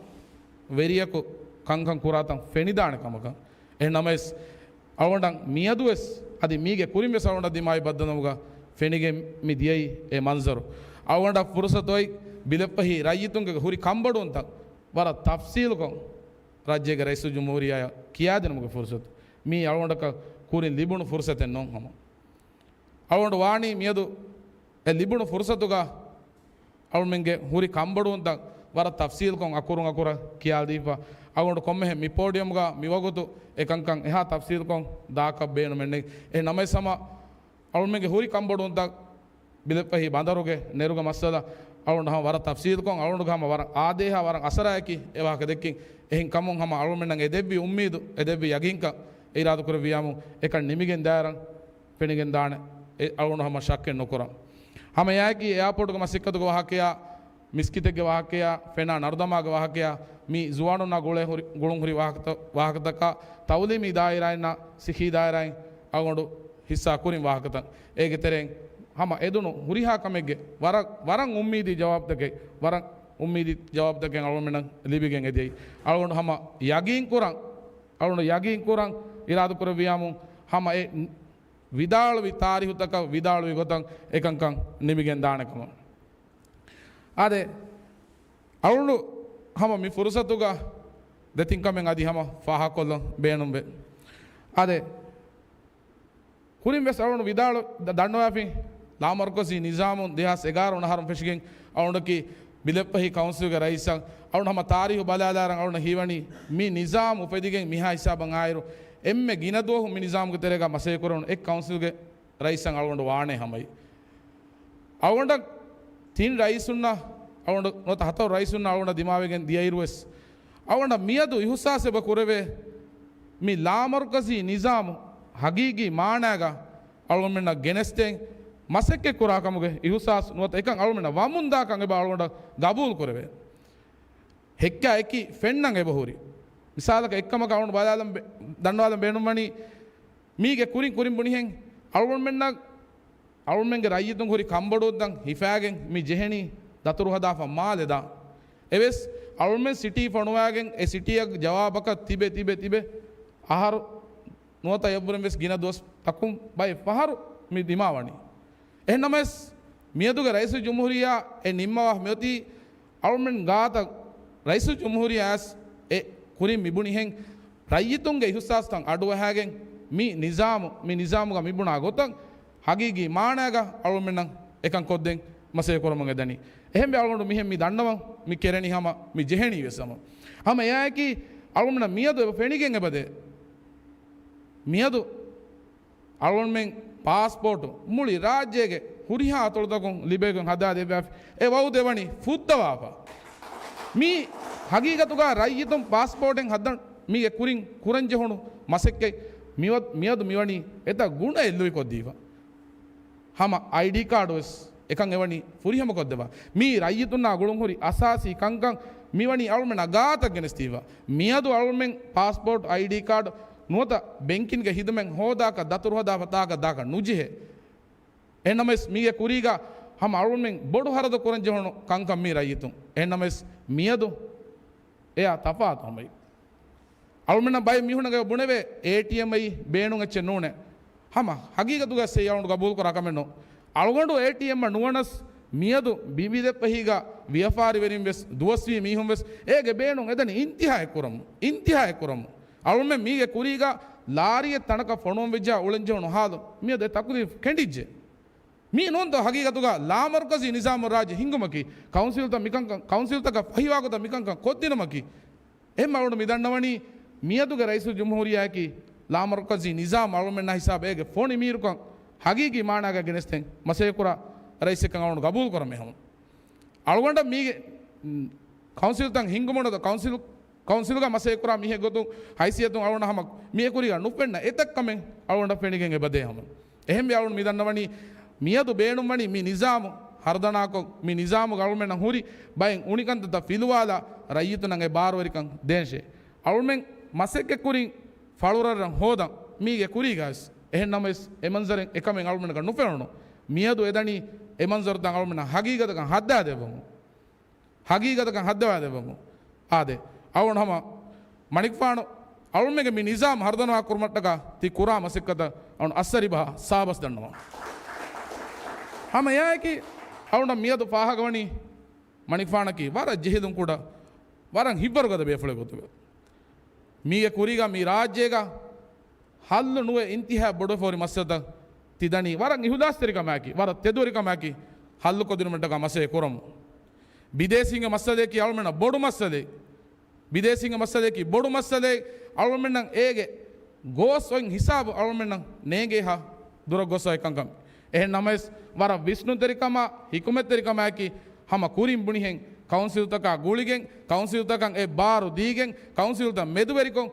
ވެރިޔަކު ކަންކަން ކުރާތަން ފެނިދާނެ ކަމަކަށް. އެހެން ނަމަވެސް، އަޅުގަނޑަށް މިއަދުވެސް އަދި މީގެ ކުރިންވެސް އަޅުގަނޑަށް ދިމާވި ބައްދަލުވުމުގަ ފެނިގެން މި ދިޔައީ އެ މަންޒަރު. އަޅުގަނޑަށް ފުރުސަތު އޮތް ބިލެފަހި ރައްޔިތުންގެ ހުރި ކަންބޮޑުވުންތައް ވަރަށް ތަފްސީލުކޮށް ރާއްޖޭގެ ރައީސުލްޖުމްހޫރިއްޔާއަށް ކިޔާދިނުމުގެ ފުރުސަތު. މީ އަޅުގަނޑަކަށް ކުރިން ލިބުނު ފުރުސަތެއް ނޫން ހަމަ. އަޅުގަނޑު ވާނީ މިއަދު އެ ލިބުނު ފުރުސަތުގަ އަޅުމެންގެ ހުރި ކަންބޮޑުވުންތައް ވަރަށް ތަފްސީލްކޮށް އަކުރުން އަކުރަށް ކިޔާދީފަ، އަޅުގަނޑު ކޮންމެހެން މި ޕޯޑިއަމްގަ މި ވަގުތު އެކަންކަން އެހާ ތަފްސީލުކޮށް ދާކަށް ބޭނުމެއް ނެތް. އެހެން ނަމަވެސް ހަމަ އަޅުމެންގެ ހުރި ކަންބޮޑުވުންތައް ބިލެއްފަހި ބަނދަރުގެ ނެރުގެ މައްސަލަ އަޅުގަނޑު ހަމަ ވަރަށް ތަފްސީލުކޮށް، އަޅުގަނޑުގެ ހަމަ ވަރަށް އާދޭހާ ވަރަށް އަސަރާއެކީ އެ ވާހަކަ ދެއްކިން. އެހެން ކަމުން ހަމަ އަޅުމެންނަށް އެ ދެއްވި އުއްމީދު، އެ ދެއްވި ޔަގީންކަން އިރާދަކުރެއްވިޔާމު އެކަން ނިމިގެން ދާއިރަށް ފެނިގެން ދާނެ. އެ އަޅުގަނޑު ހަމަ ޝައްކެއް ނުކުރަން. ހަމަ އެއާއެކީ އެއާޕޯޓުގެ މަސައްކަތުގެ ވާހަކަޔާ، މިސްކިތެއްގެ ވާހަކަޔާ، ފެނާ ނަރުދަމާގެ ވާހަކަޔާ، މި ޒުވާނުންނާ ގުޅޭ ހުރި، ގުޅުން ހުރި ވާހަކަތައް، ވާހަކަތަކާ، ތައުލީމީ ދާއިރާއިންނާ ސިއްހީ ދާއިރާއިން އަޅުގަނޑު ހިއްސާ ކުރިން ވާހަކަތައް. އޭގެ ތެރެއިން ހަމަ އެދުނު ހުރިހާ ކަމެއްގެ ވަރަށް، ވަރަށް އުއްމީދީ ޖަވާބުތަކެއް، ވަރަށް އުއްމީދީ ޖަވާބުތަކެއް އަޅުގަނޑުމެންނަށް ލިބިގެން އެދިޔައީ. އަޅުގަނޑު ހަމަ ޔަގީން ކުރަން، އަޅުގަނޑު ޔަގީން ކުރަން އިރާދަކުރެއްވިޔާމު ހަމަ އެ ވިދާޅުވި ތާރީހުތަކަށް ވިދާޅުވި ގޮތަށް އެކަންކަން ނިމިގެން ދާނެ ކަމަށް. އާދެ، އަޅުގަނޑު ހަމަ މި ފުރުސަތުގަ ދެތިން ކަމެއް އަދި ހަމަ ފާހަގަކޮށްލަން ބޭނުންވޭ. އާދެ، ކުރިން ވެސް އަޅުގަނޑު ވިދާޅު ދަ-، ދަންނަވާފި، ލާމަރުކަޒީ ނިޒާމުން ދެހާސް އެގާރަ ވަނަ އަހަރުން ފެށިގެން އަޅުގަނޑަކީ ބިލެއްފަހި ކައުންސިލްގެ ރައީސަށް. އަޅުގަނޑު ހަމަ ތާރީހު ބަލާލާރަން އަޅުގަނޑަށް ހީވަނީ މި ނިޒާމް އުފެދިގެން މިހާ ހިސާބަށް އާއިރު އެންމެ ގިނަ ދުވަހު މި ނިޒާމުގެ ތެރޭގަ މަސައްކަތް ކުރެވުނު އެއް ކައުންސިލްގެ ރައީސަށް އަޅުގަނޑު ވާނެ ހަމައި. އަޅުގަނޑަށް ތިން ރައީސުންނަށް އަޅުގަނޑު ނުވަތަ ހަތަރު ރައީސުންނަށް އަޅުގަނޑަށް ދިމާވެގެން ދިޔައިރު ވެސް، އަޅުގަނޑަށް މިއަދު އިހުސާސް އެބަ ކުރެވޭ، މި ލާމަރުކަޒީ ނިޒާމު ހަގީގީ މާނާގަ އަޅުގަނޑުމެންނަށް ގެނެސްދޭން މަސައްކަތް ކުރާ ކަމުގެ އިހުސާސް ނުވަތަ އެކަން އަޅުގަނޑުމެންނަށް ވަމުންދާ ކަން އެބަ އަޅުގަނޑަށް ގަބޫލު ކުރެވޭ. ހެއްކާ އެކި ފެންނަން އެބަ ހުރި. މިސާލަކަށް އެއްކަމަކަށް އަޅުގަނޑު ބަލާލަން ބެ-، ދަންނަވާލަން ބޭނުންވަނީ، މީގެ ކުރިން ކުރިން ބުނިހެން އަޅުގަނޑުމެންނަށް، އަޅުގަނޑުމެންގެ ރައްޔިތުން ހުރި ކަންބޮޑުވުންތައް ހިފާގެން މި ޖެހެނީ ދަތުރު ހަދާފަ މާލެ ދާން. އެވެސް އަޅުގަނޑުމެން ސިޓީ ފޮނުވާގެން އެ ސިޓީއަށް ޖަވާބަކަށް ތިބެ، ތިބެ، ތިބެ އަހަރު ނުވަތަ އެއަށްވުރެން ވެސް ގިނަ ދުވަސް ތަކުން ބައެއް ފަހަރު މި ދިމާވަނީ. އެހެންނަމަވެސް، މިއަދުގެ ރައީސުލްޖުމްހޫރިއްޔާ އެ ނިންމަވާ މިއޮތީ އަޅުމެން ގާތަށް ރައީސުލްޖުމްހޫރިއްޔާ އެ ކުރިން މިބުނިހެން، ރައްޔިތުންގެ އިހުސާސްތައް އަޑުއަހާގެން މި ނިޒާމު، މި ނިޒާމުގަ މިބުނާ ގޮތަށް ހަގީގީ މާނާގަ އަޅުމެންނަށް އެކަން ކޮށްދޭން މަސައްކަތް ކުރަމުން އެދަނީ. އެހެންވެ އަޅުގަނޑު މިހެން މި ދަންނަވަން މި ކެރެނީ ހަމަ މި ޖެހެނީ ވެސް ހަމަ. ހަމަ އެއާއެކީ އަޅުމެންނަށް މިއަދު އެބަ ފެނިގެން އެބަދޭ. މިއަދު އަޅުގަނޑުމެން ޕާސްޕޯޓު މުޅި ރާއްޖޭގެ ހުރިހާ އަތޮޅުތަކުން ލިބޭގޮތް ހަދާދެއްވާފި. އެ ވައުދު އެވަނީ ފުއްދަވާފަ. މީ ހަގީގަތުގަ ރައްޔިތުން ޕާސްޕޯޓެއް ހައްދަން މީގެ ކުރިން ކުރަންޖެހުނު މަސައްކަތް މިވަ-، މިއަދު މިވަނީ އެތައް ގުނައެއް ލުއިކޮށްދީފަ. ހަމަ އައިޑީ ކާޑު ވެސް އެކަން އެވަނީ ފުރިހަމަކޮށްދެއްވާ. މީ ރައްޔިތުންނާ ގުޅުންހުރި އަސާސީ ކަންކަން މިވަނީ އަޅުމެންނާ ގާތަށް ގެނެސްދީފަ. މިއަދު އަޅުމެން ޕާސްޕޯޓް، އައިޑީ ކާޑު ނުވަތަ ބެންކިންގެ ހިދުމަތް ހޯދާކަށް ދަތުރުހަދާފަ ތާކަށް ދާކަށް ނުޖެހޭ. އެހެންނަމަވެސް މީގެ ކުރީގަ ހަމަ އަޅުމެން ބޮޑު ހަރަދު ކުރަންޖެހުނު ކަންކަން މީ ރައްޔިތުން. އެހެންނަމަވެސް މިއަދު އެއާ ތަފާތު ހަމައި. އަޅުމެންނަށް ބައެއް މީހުންނަށް ބުނެވޭ، އޭޓީއެމް އެއީ ބޭނުން އެއްޗެއް ނޫނޭ. ހަމަ ހަގީގަތުގަ ސެއި އަޅުގަނޑު ގަބޫލުކުރާ ކަމެއް ނޫން. އަޅުގަނޑު އޭޓީއެމްއަށް ނުވަނަސް މިއަދު ބިމިދެއްޕަހީގަ ވިޔަފާރިވެރިން ވެސް ދުވަސްވީ މީހުން ވެސް އޭގެ ބޭނުން އެދަނީ އިންތިހާއެއް ކުރަމު، އިންތިހާއެއް ކުރަމު. އަޅުމެން މީގެ ކުރީގަ ލާރިއެއް ތަނަކަށް ފޮނުވަން ވެއްޖާ އުޅެންޖެހުނު ހާލު މިއަދު އެ ތަކުލީފް ކެނޑިއްޖެ. މީ ނޫންތޯ ހަގީގަތުގަ ލާމަރުކަޒީ ނިޒާމު ރާއްޖެ ހިންގުމަކީ، ކައުންސިލްތައް މިކަންކަން، ކައުންސިލްތަކަށް ފަހިވާގޮތަށް މިކަންކަން ކޮށްދިނުމަކީ. އެހެން އަޅުގަނޑު މި ދަންނަވަނީ، މިއަދުގެ ރައީސުލްޖުމްހޫރިއްޔާއަކީ ލާމަރުކަޒީ ނިޒާމް އަޅުމެންނާ ހިސާބަށް އޭގެ ފޮނި މީރުކަން ހަގީގީ މާނާގަ ގެނެސްދޭން މަސައްކަތްކުރާ ރައީސެއްކަން އަޅުގަނޑު ގަބޫލުކުރަމޭ ހަމަ. އަޅުގަނޑަށް މީގެ، މް، ކައުންސިލްތައް ހިންގުމުން ކައުންސިލް، ކައުންސިލްގަ މަސައްކަތްކުރާ މީހެއް ގޮތުން ހައިސިއްޔަތުން އަޅުގަނޑަށް ހަމަ މީގެ ކުރީގަ ނުފެންނަ އެތައް ކަމެއް އަޅުގަނޑަށް ފެނިގެން އެބަދޭ ހަމަ. އެހެންވެ އަޅުގަނޑު މި ދަންނަވަނީ، މިއަދު ބޭނުންވަނީ މި ނިޒާމު ހަރުދަނާކޮށް، މި ނިޒާމުގަ އަޅުމެންނަށް ހުރި ބައެއް އުނިކަންތައްތައް ފިލުވާލާ، ރައްޔިތުންނަށް އެ ބާރުވެރިކަން ދޭންށޭ. އަޅުމެން މަސައްކަތްކުރިން ފަޅުރަށްރަށް ހޯދަން މީގެ ކުރީގަވެސް. އެހެންނަމަވެސް، އެ މަންޒަރެއް އެކަމެއް އަޅުމެންނަކަށް ނުފެނުނު. މިއަދު އެދަނީ އެ މަންޒަރުތައް އަޅުމެންނަށް ހަގީގަތަކަށް ހައްދާދެއްވަމުން. ހަގީގަތަކަށް ހައްދަވާދެއްވަމުން. އާދެ، އަޅުގަނޑު ހަމަ މަނިކުފާނު އަޅުމެންގެ މި ނިޒާމް ހަރުދަނާ ކުރުމަށްޓަކާ ތި ކުރާ މަސައްކަތަށް އަޅުގަނޑު އައްސަރިބަހާ ސާބަސް ދަންނަވަން. ހަމަ އެއާއެކީ އަޅުގަނޑަށް މިއަދު ފާހަގަވަނީ، މަނިކުފާނަކީ ވަރަށް ޖެހިލުން ކުޑަ، ވަރަށް ހިތްވަރުގަދަ ބޭފުޅެއް ގޮތުގަ. މީގެ ކުރީގަ މި ރާއްޖޭގަ ހައްލު ނުވެ އިންތިހާ ބޮޑުވެފަ ހުރި މައްސަލަތައް ތި ދަނީ ވަރަށް އިހުލާސްތެރިކަމާއެކީ، ވަރަށް ތެދުވެރިކަމާއެކީ ހައްލުކޮށްދިނުމަށްޓަކާ މަސައްކަތް ކުރަމު. ބިދޭސީންގެ މައްސަލައަކީ އަޅުމެންނަށް ބޮޑު މައްސަލައެއް. ބިދޭސީންގެ މައްސަލައަކީ ބޮޑު މައްސަލައެއް. އަޅުމެންނަށް އޭގެ ގޯސް އޮތް ހިސާބު އަޅުމެންނަށް ނޭނގޭހާ ދުރަށް ގޮސް އޮތް ކަންކަން. އެހެން ނަމަވެސް، ވަރަށް ވިސްނުންތެރިކަމާ، ހިކުމަތްތެރިކަމާއެކީ، ހަމަ ކުރިން ބުނިހެން ކައުންސިލްތަކާ ގުޅިގެން، ކައުންސިލްތަކަށް އެ ބާރު ދީގެން، ކައުންސިލްތައް މެދުވެރިކޮށް،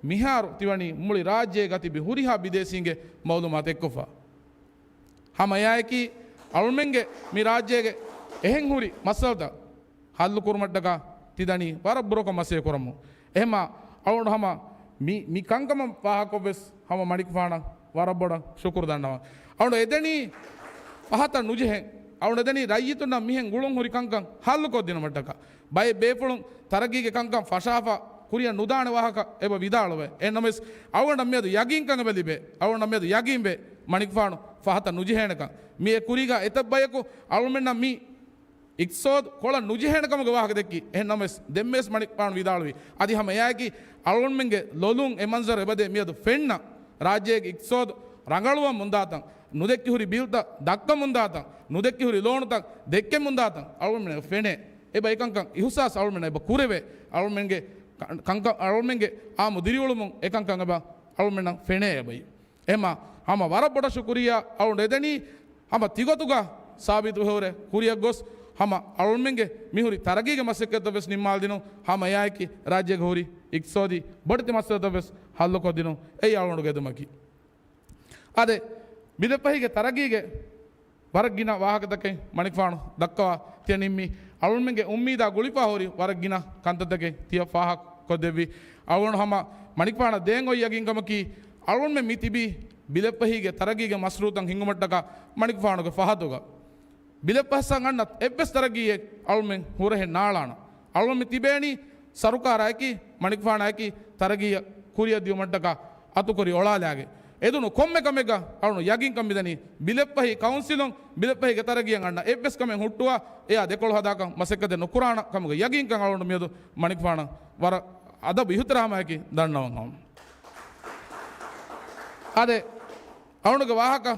މިހާރު ތިވަނީ މުޅި ރާއްޖޭގަ ތިބި ހުރިހާ ބިދޭސީންގެ މައުލޫމާތު އެއްކޮށްފަ. ހަމަ އެއާއެކީ، އަޅުމެންގެ މި ރާއްޖޭގެ އެހެން ހުރި މައްސަލަތައް ހައްލު ކުރުމަށްޓަކާ ތި ދަނީ ވަރަށް ބުރަކޮށް މަސައްކަތް ކުރަމުން. އެހެމާ އަޅުގަނޑު ހަމަ މި، މި ކަންކަމަށް ފާހަގަކޮށްވެސް ހަމަ މަނިކުފާނަށް ވަރަށް ބޮޑަށް ޝުކުރު ދަންނަވަން. އަޅުގަނޑު އެދެނީ ފަހަތަށް ނުޖެހެން، އަޅުގަނޑު އެދެނީ ރައްޔިތުންނަށް މިހެން ގުޅުން ހުރި ކަންކަން ހައްލު ކޮށްދިނުމަށްޓަކާ. ބައެއް ބޭފުޅުން ތަރައްގީގެ ކަންކަން ފަށާފަ ކުރިއަށް ނުދާނެ ވާހަކަ އެބަ ވިދާޅުވޭ. އެހެންނަމަވެސް، އަޅުގަނޑަށް މިއަދު ޔަގީންކަން އެބަ ލިބޭ. އަޅުގަނޑަށް މިއަދު ޔަގީންވޭ މަނިކުފާނު ފަހަތަށް ނުޖެހޭނެކަން. މި އެ ކުރީގަ އެތައް ބަޔަކު އަޅުމެންނަށް މި އިޤްތިޞާދު ކޮޅަށް ނުޖެހޭނެ ކަމުގެ ވާހަކަ ދެއްކި. އެހެން ނަމަވެސް، ދެންވެސް މަނިކުފާނު ވިދާޅުވި. އަދި ހަމަ އެއާއެކީ، އަޅުގަނޑުމެންގެ ލޮލުން އެ މަންޒަރު އެބަދޭ މިއަދު ފެންނަ. ރާއްޖޭގެ އިޤްތިޞާދު ރަނގަޅުވަމުންދާތަން، ނުދެއްކި ހުރި ބިލްތައް ދައްކަމުންދާތަން، ނުދެއްކި ހުރި ލޯނުތައް ދެއްކެމުންދާތަން އަޅުގަނޑުމެންނަށް ފެނޭ. އެބަ އެކަންކަން އިހުސާސް އަޅުގަނޑުމެންނަށް އެބަ ކުރެވޭ. އަޅުގަނޑުމެންގެ ކަ-، ކަންކަން، އަޅުގަނޑުމެންގެ އާއްމު ދިރިއުޅުމުން އެކަންކަން އެބަ އަޅުގަނޑުމެންނަށް ފެނޭ އެބައި. އެހެމާ ހަމަ ވަރަށް ބޮޑަށް ޝުކުރިއްޔާ އަޅުގަނޑު އެދެނީ. ހަމަ ތިގޮތުގަ ސާބިތުވެ ހުރެ ކުރިއަށް ގޮސް، ހަމަ އަޅުމެންގެ މިހުރި ތަރައްގީގެ މަސައްކަތްތައް ވެސް ނިންމާލަދިނުން، ހަމަ އެއާއެކީ ރާއްޖޭގަ ހުރި އިޤްތިޞާދީ ބޮޑެތި މައްސަލަތައް ވެސް ހައްލުކޮށްދިނުން. އެއީ އަޅުގަނޑުގެ އެދުމަކީ. އާދެ، ބިލެއްޕަހީގެ ތަރައްގީގެ ވަރަށް ގިނަ ވާހަކަތަކެއް މަނިކުފާނު ދައްކަވާ ތިޔަ ނިންމީ. އަޅުމެންގެ އުއްމީދާ ގުޅިފާ ހުރި ވަރަށް ގިނަ ކަންތައްތަކެއް ތިޔަ ފާހަގަކޮށްދެއްވި. އަޅުގަނޑު ހަމަ މަނިކުފާނަށް ދޭން އޮތް ޔަގީންކަމަކީ، އަޅުގަނޑުމެން މި ތިބީ ބިލެއްޕަހީގެ ތަރައްގީގެ މަޝްރޫޢުތައް ހިންގުމަށްޓަކާ މަނިކުފާނުގެ ފަހަތުގަ. ބިލެއްޕަހަށް އަންނަ އެއްވެސް ތަރައްގީއެއް އަޅުމެން ހުރަހެއް ނާޅާނަން. އަޅުމެން ތިބޭނީ ސަރުކާރާއެކީ، މަނިކުފާނާއެކީ ތަރައްގީއަށް ކުރިއަށް ދިޔުމަށްޓަކާ އަތުކޮރި އޮޅާލާގެން. އެދުނު ކޮންމެ ކަމެއްގަ އަޅުން ޔަގީންކަން މިދަނީ، ބިލެއްޕަހީ ކައުންސިލުން ބިލެއްޕަހީގެ ތަރައްގީއަށް އަންނަ އެއްވެސް ކަމެއް ހުއްޓުވާ، އެޔާ ދެކޮޅު ހަދާކަށް މަސައްކަތެއް ނުކުރާނަ ކަމުގެ ޔަގީންކަން އަޅުން މިއަދު މަނިކުފާނަށް ވަރަށް އަދަބު އިހުތިރާމާއެކީ ދަންނަވަން ހަމަ. އާދެ، އަޅުންގެ ވާހަކަ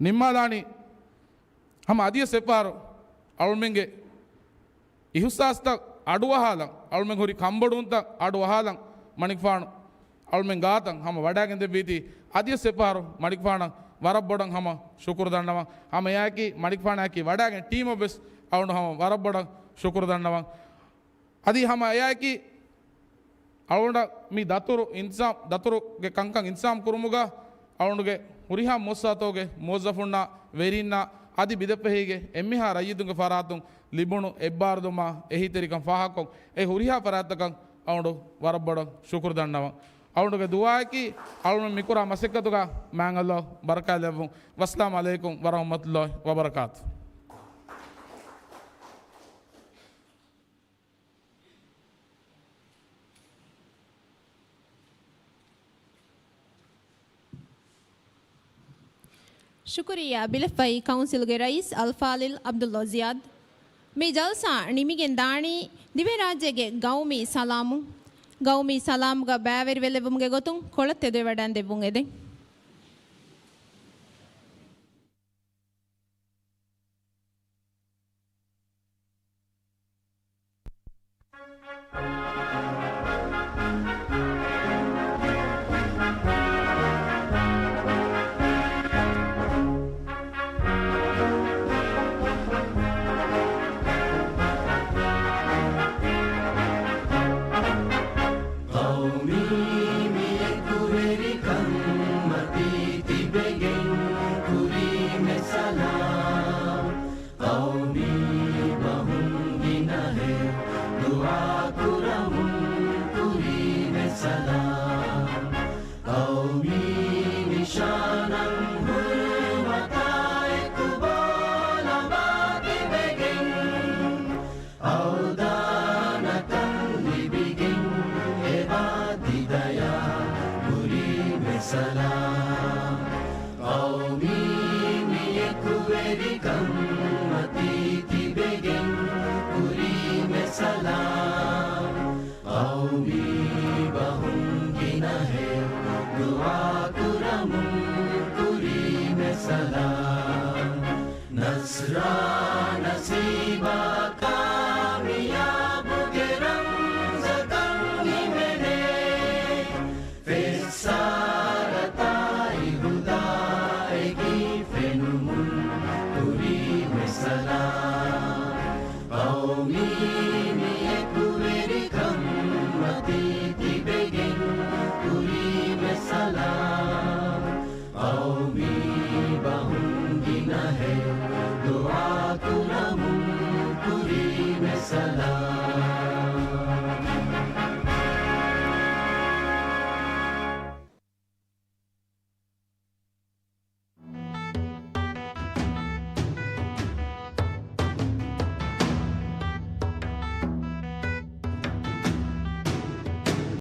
ނިންމާލާނީ ހަމަ އަދިވެސް އެއްފަހަރު އަޅުމެންގެ އިހުސާސްތައް އަޑުއަހާލަން، އަޅުމެން ހުރި ކަންބޮޑުވުންތައް އަޑުއަހާލަން، މަނިކުފާނު އަޅުމެން ގާތަށް ހަމަ ވަޑައިގެން ދެއްވީތީ، އަދިވެސް އެއްފަހަރު މަނިކުފާނަށް ވަރަށް ބޮޑަށް ހަމަ ޝުކުރު ދަންނަވަން. ހަމަ އެއާއެކީ މަނިކުފާނާއެކީ ވަޑައިގެން ޓީމަށް ވެސް އަޅުން ހަމަ ވަރަށް ބޮޑަށް ޝުކުރު ދަންނަވަން. އަދި ހަމަ އެއާއެކީ އަޅުގަނޑަށް މި ދަތުރު އިންތިޒާމް، ދަތުރުގެ ކަންކަން އިންތިޒާމް ކުރުމުގަ އަޅުގަނޑުގެ ހުރިހާ މުއައްސަސާތަކުގެ މުވައްޒަފުންނާ، ވެރިންނާ އަދި ބިލެއްޕަހީގެ އެންމެހާ ރައްޔިތުންގެ ފަރާތުން ލިބުނު އެއްބާރުލުމާ އެހީތެރިކަން ފާހަގަކޮށް، އެ ހުރިހާ ފަރާތްތަކަށް އަޅުގަނޑު ވަރަށް ބޮޑަށް ޝުކުރު ދަންނަވަން. އަޅުގަނޑުގެ ދުޢާއަކީ އަޅުގަނޑު މިކުރާ މަސައްކަތުގަ މާތް ﷲ ބަރަކާތް ލެއްވުން. ވައްސަލާމް ޢަލައިކުމް ވަރަޙްމަތުﷲ ވަބަރަކާތު. ޝުކުރިއްޔާ ބިލެއްޕަހީ ކައުންސިލްގެ ރައީސް އަލްފާޟިލް ޢަބްދުﷲ ޒިޔާދް. މި ޖަލްސާ ނިމިގެން ދާނީ ދިވެހިރާއްޖޭގެ ގައުމީ ސަލާމުން. ގައުމީ ސަލާމުގަ ބައިވެރިވެލެއްވުމުގެ ގޮތުން ކޮޅަށް ތެދުވެވަޑައިން ދެއްވުން އެދެން. ޤައުމީ މި އެކުވެރިކަން ކުރީމެ ސަލާ